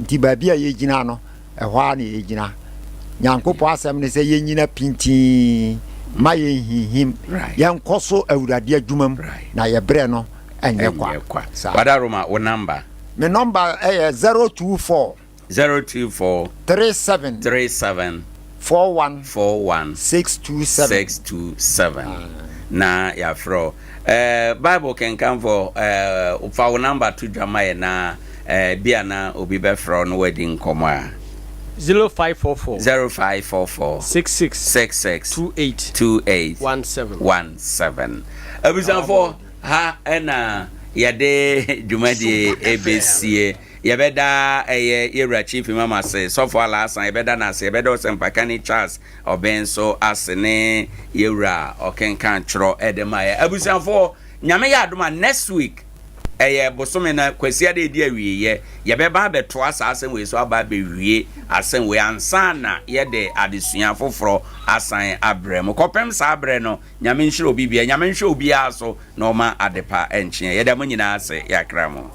nti baabi a yɛgyina no ɛhɔ ara na yɛgyina Nyankopɔn asɛm ne sɛ yɛnyina pintinn ma yɛnhinhim yɛnkɔ so Awurade adwuma mu na yɛbrɛ no ɛnyɛ kwa saa. Wadaroma wo number. Me nɔmba yɛ 024. 024. 37. 37. 41. 41. 627. 627. Na yɛafrɛ wo. Eh, Bible kenkanfo, eh, fa wo nɔmba to dwa ma yɛ na eh, bi a na obi bɛfrɛ wo na wadi nkɔmmɔ a. 0544. 0544. 66. 66. 28. 28. 17. 17. Abusuafo. Ha na yɛde dwumadie ɛbɛsie. Yɛbɛda ɛyɛ yɛwura Chief Imam ase, Sɔfo Alaasan, yɛbɛda no ase, yɛbɛda Ɔsɛmpakani Charles Ɔbɛn nso ase ne yɛwura ɔkenkan twerɛ ɛde ma yɛ. Abusuafoɔ, Nyame yɛ adom a next week, ɛyɛ bosome no Kwasiada ɛdi awieɛ, yɛbɛba abɛtoa saa asɛm wei so aba abɛwie asɛm wei ansa na yɛde adesua foforɔ asan abrɛ mo. Kɔpem saa berɛ no, Nyame nhyira obi bia Nyame nhwɛ obiara so na ɔma adepa nkyeɛ yɛda mo nyinaa ase yɛakra mo.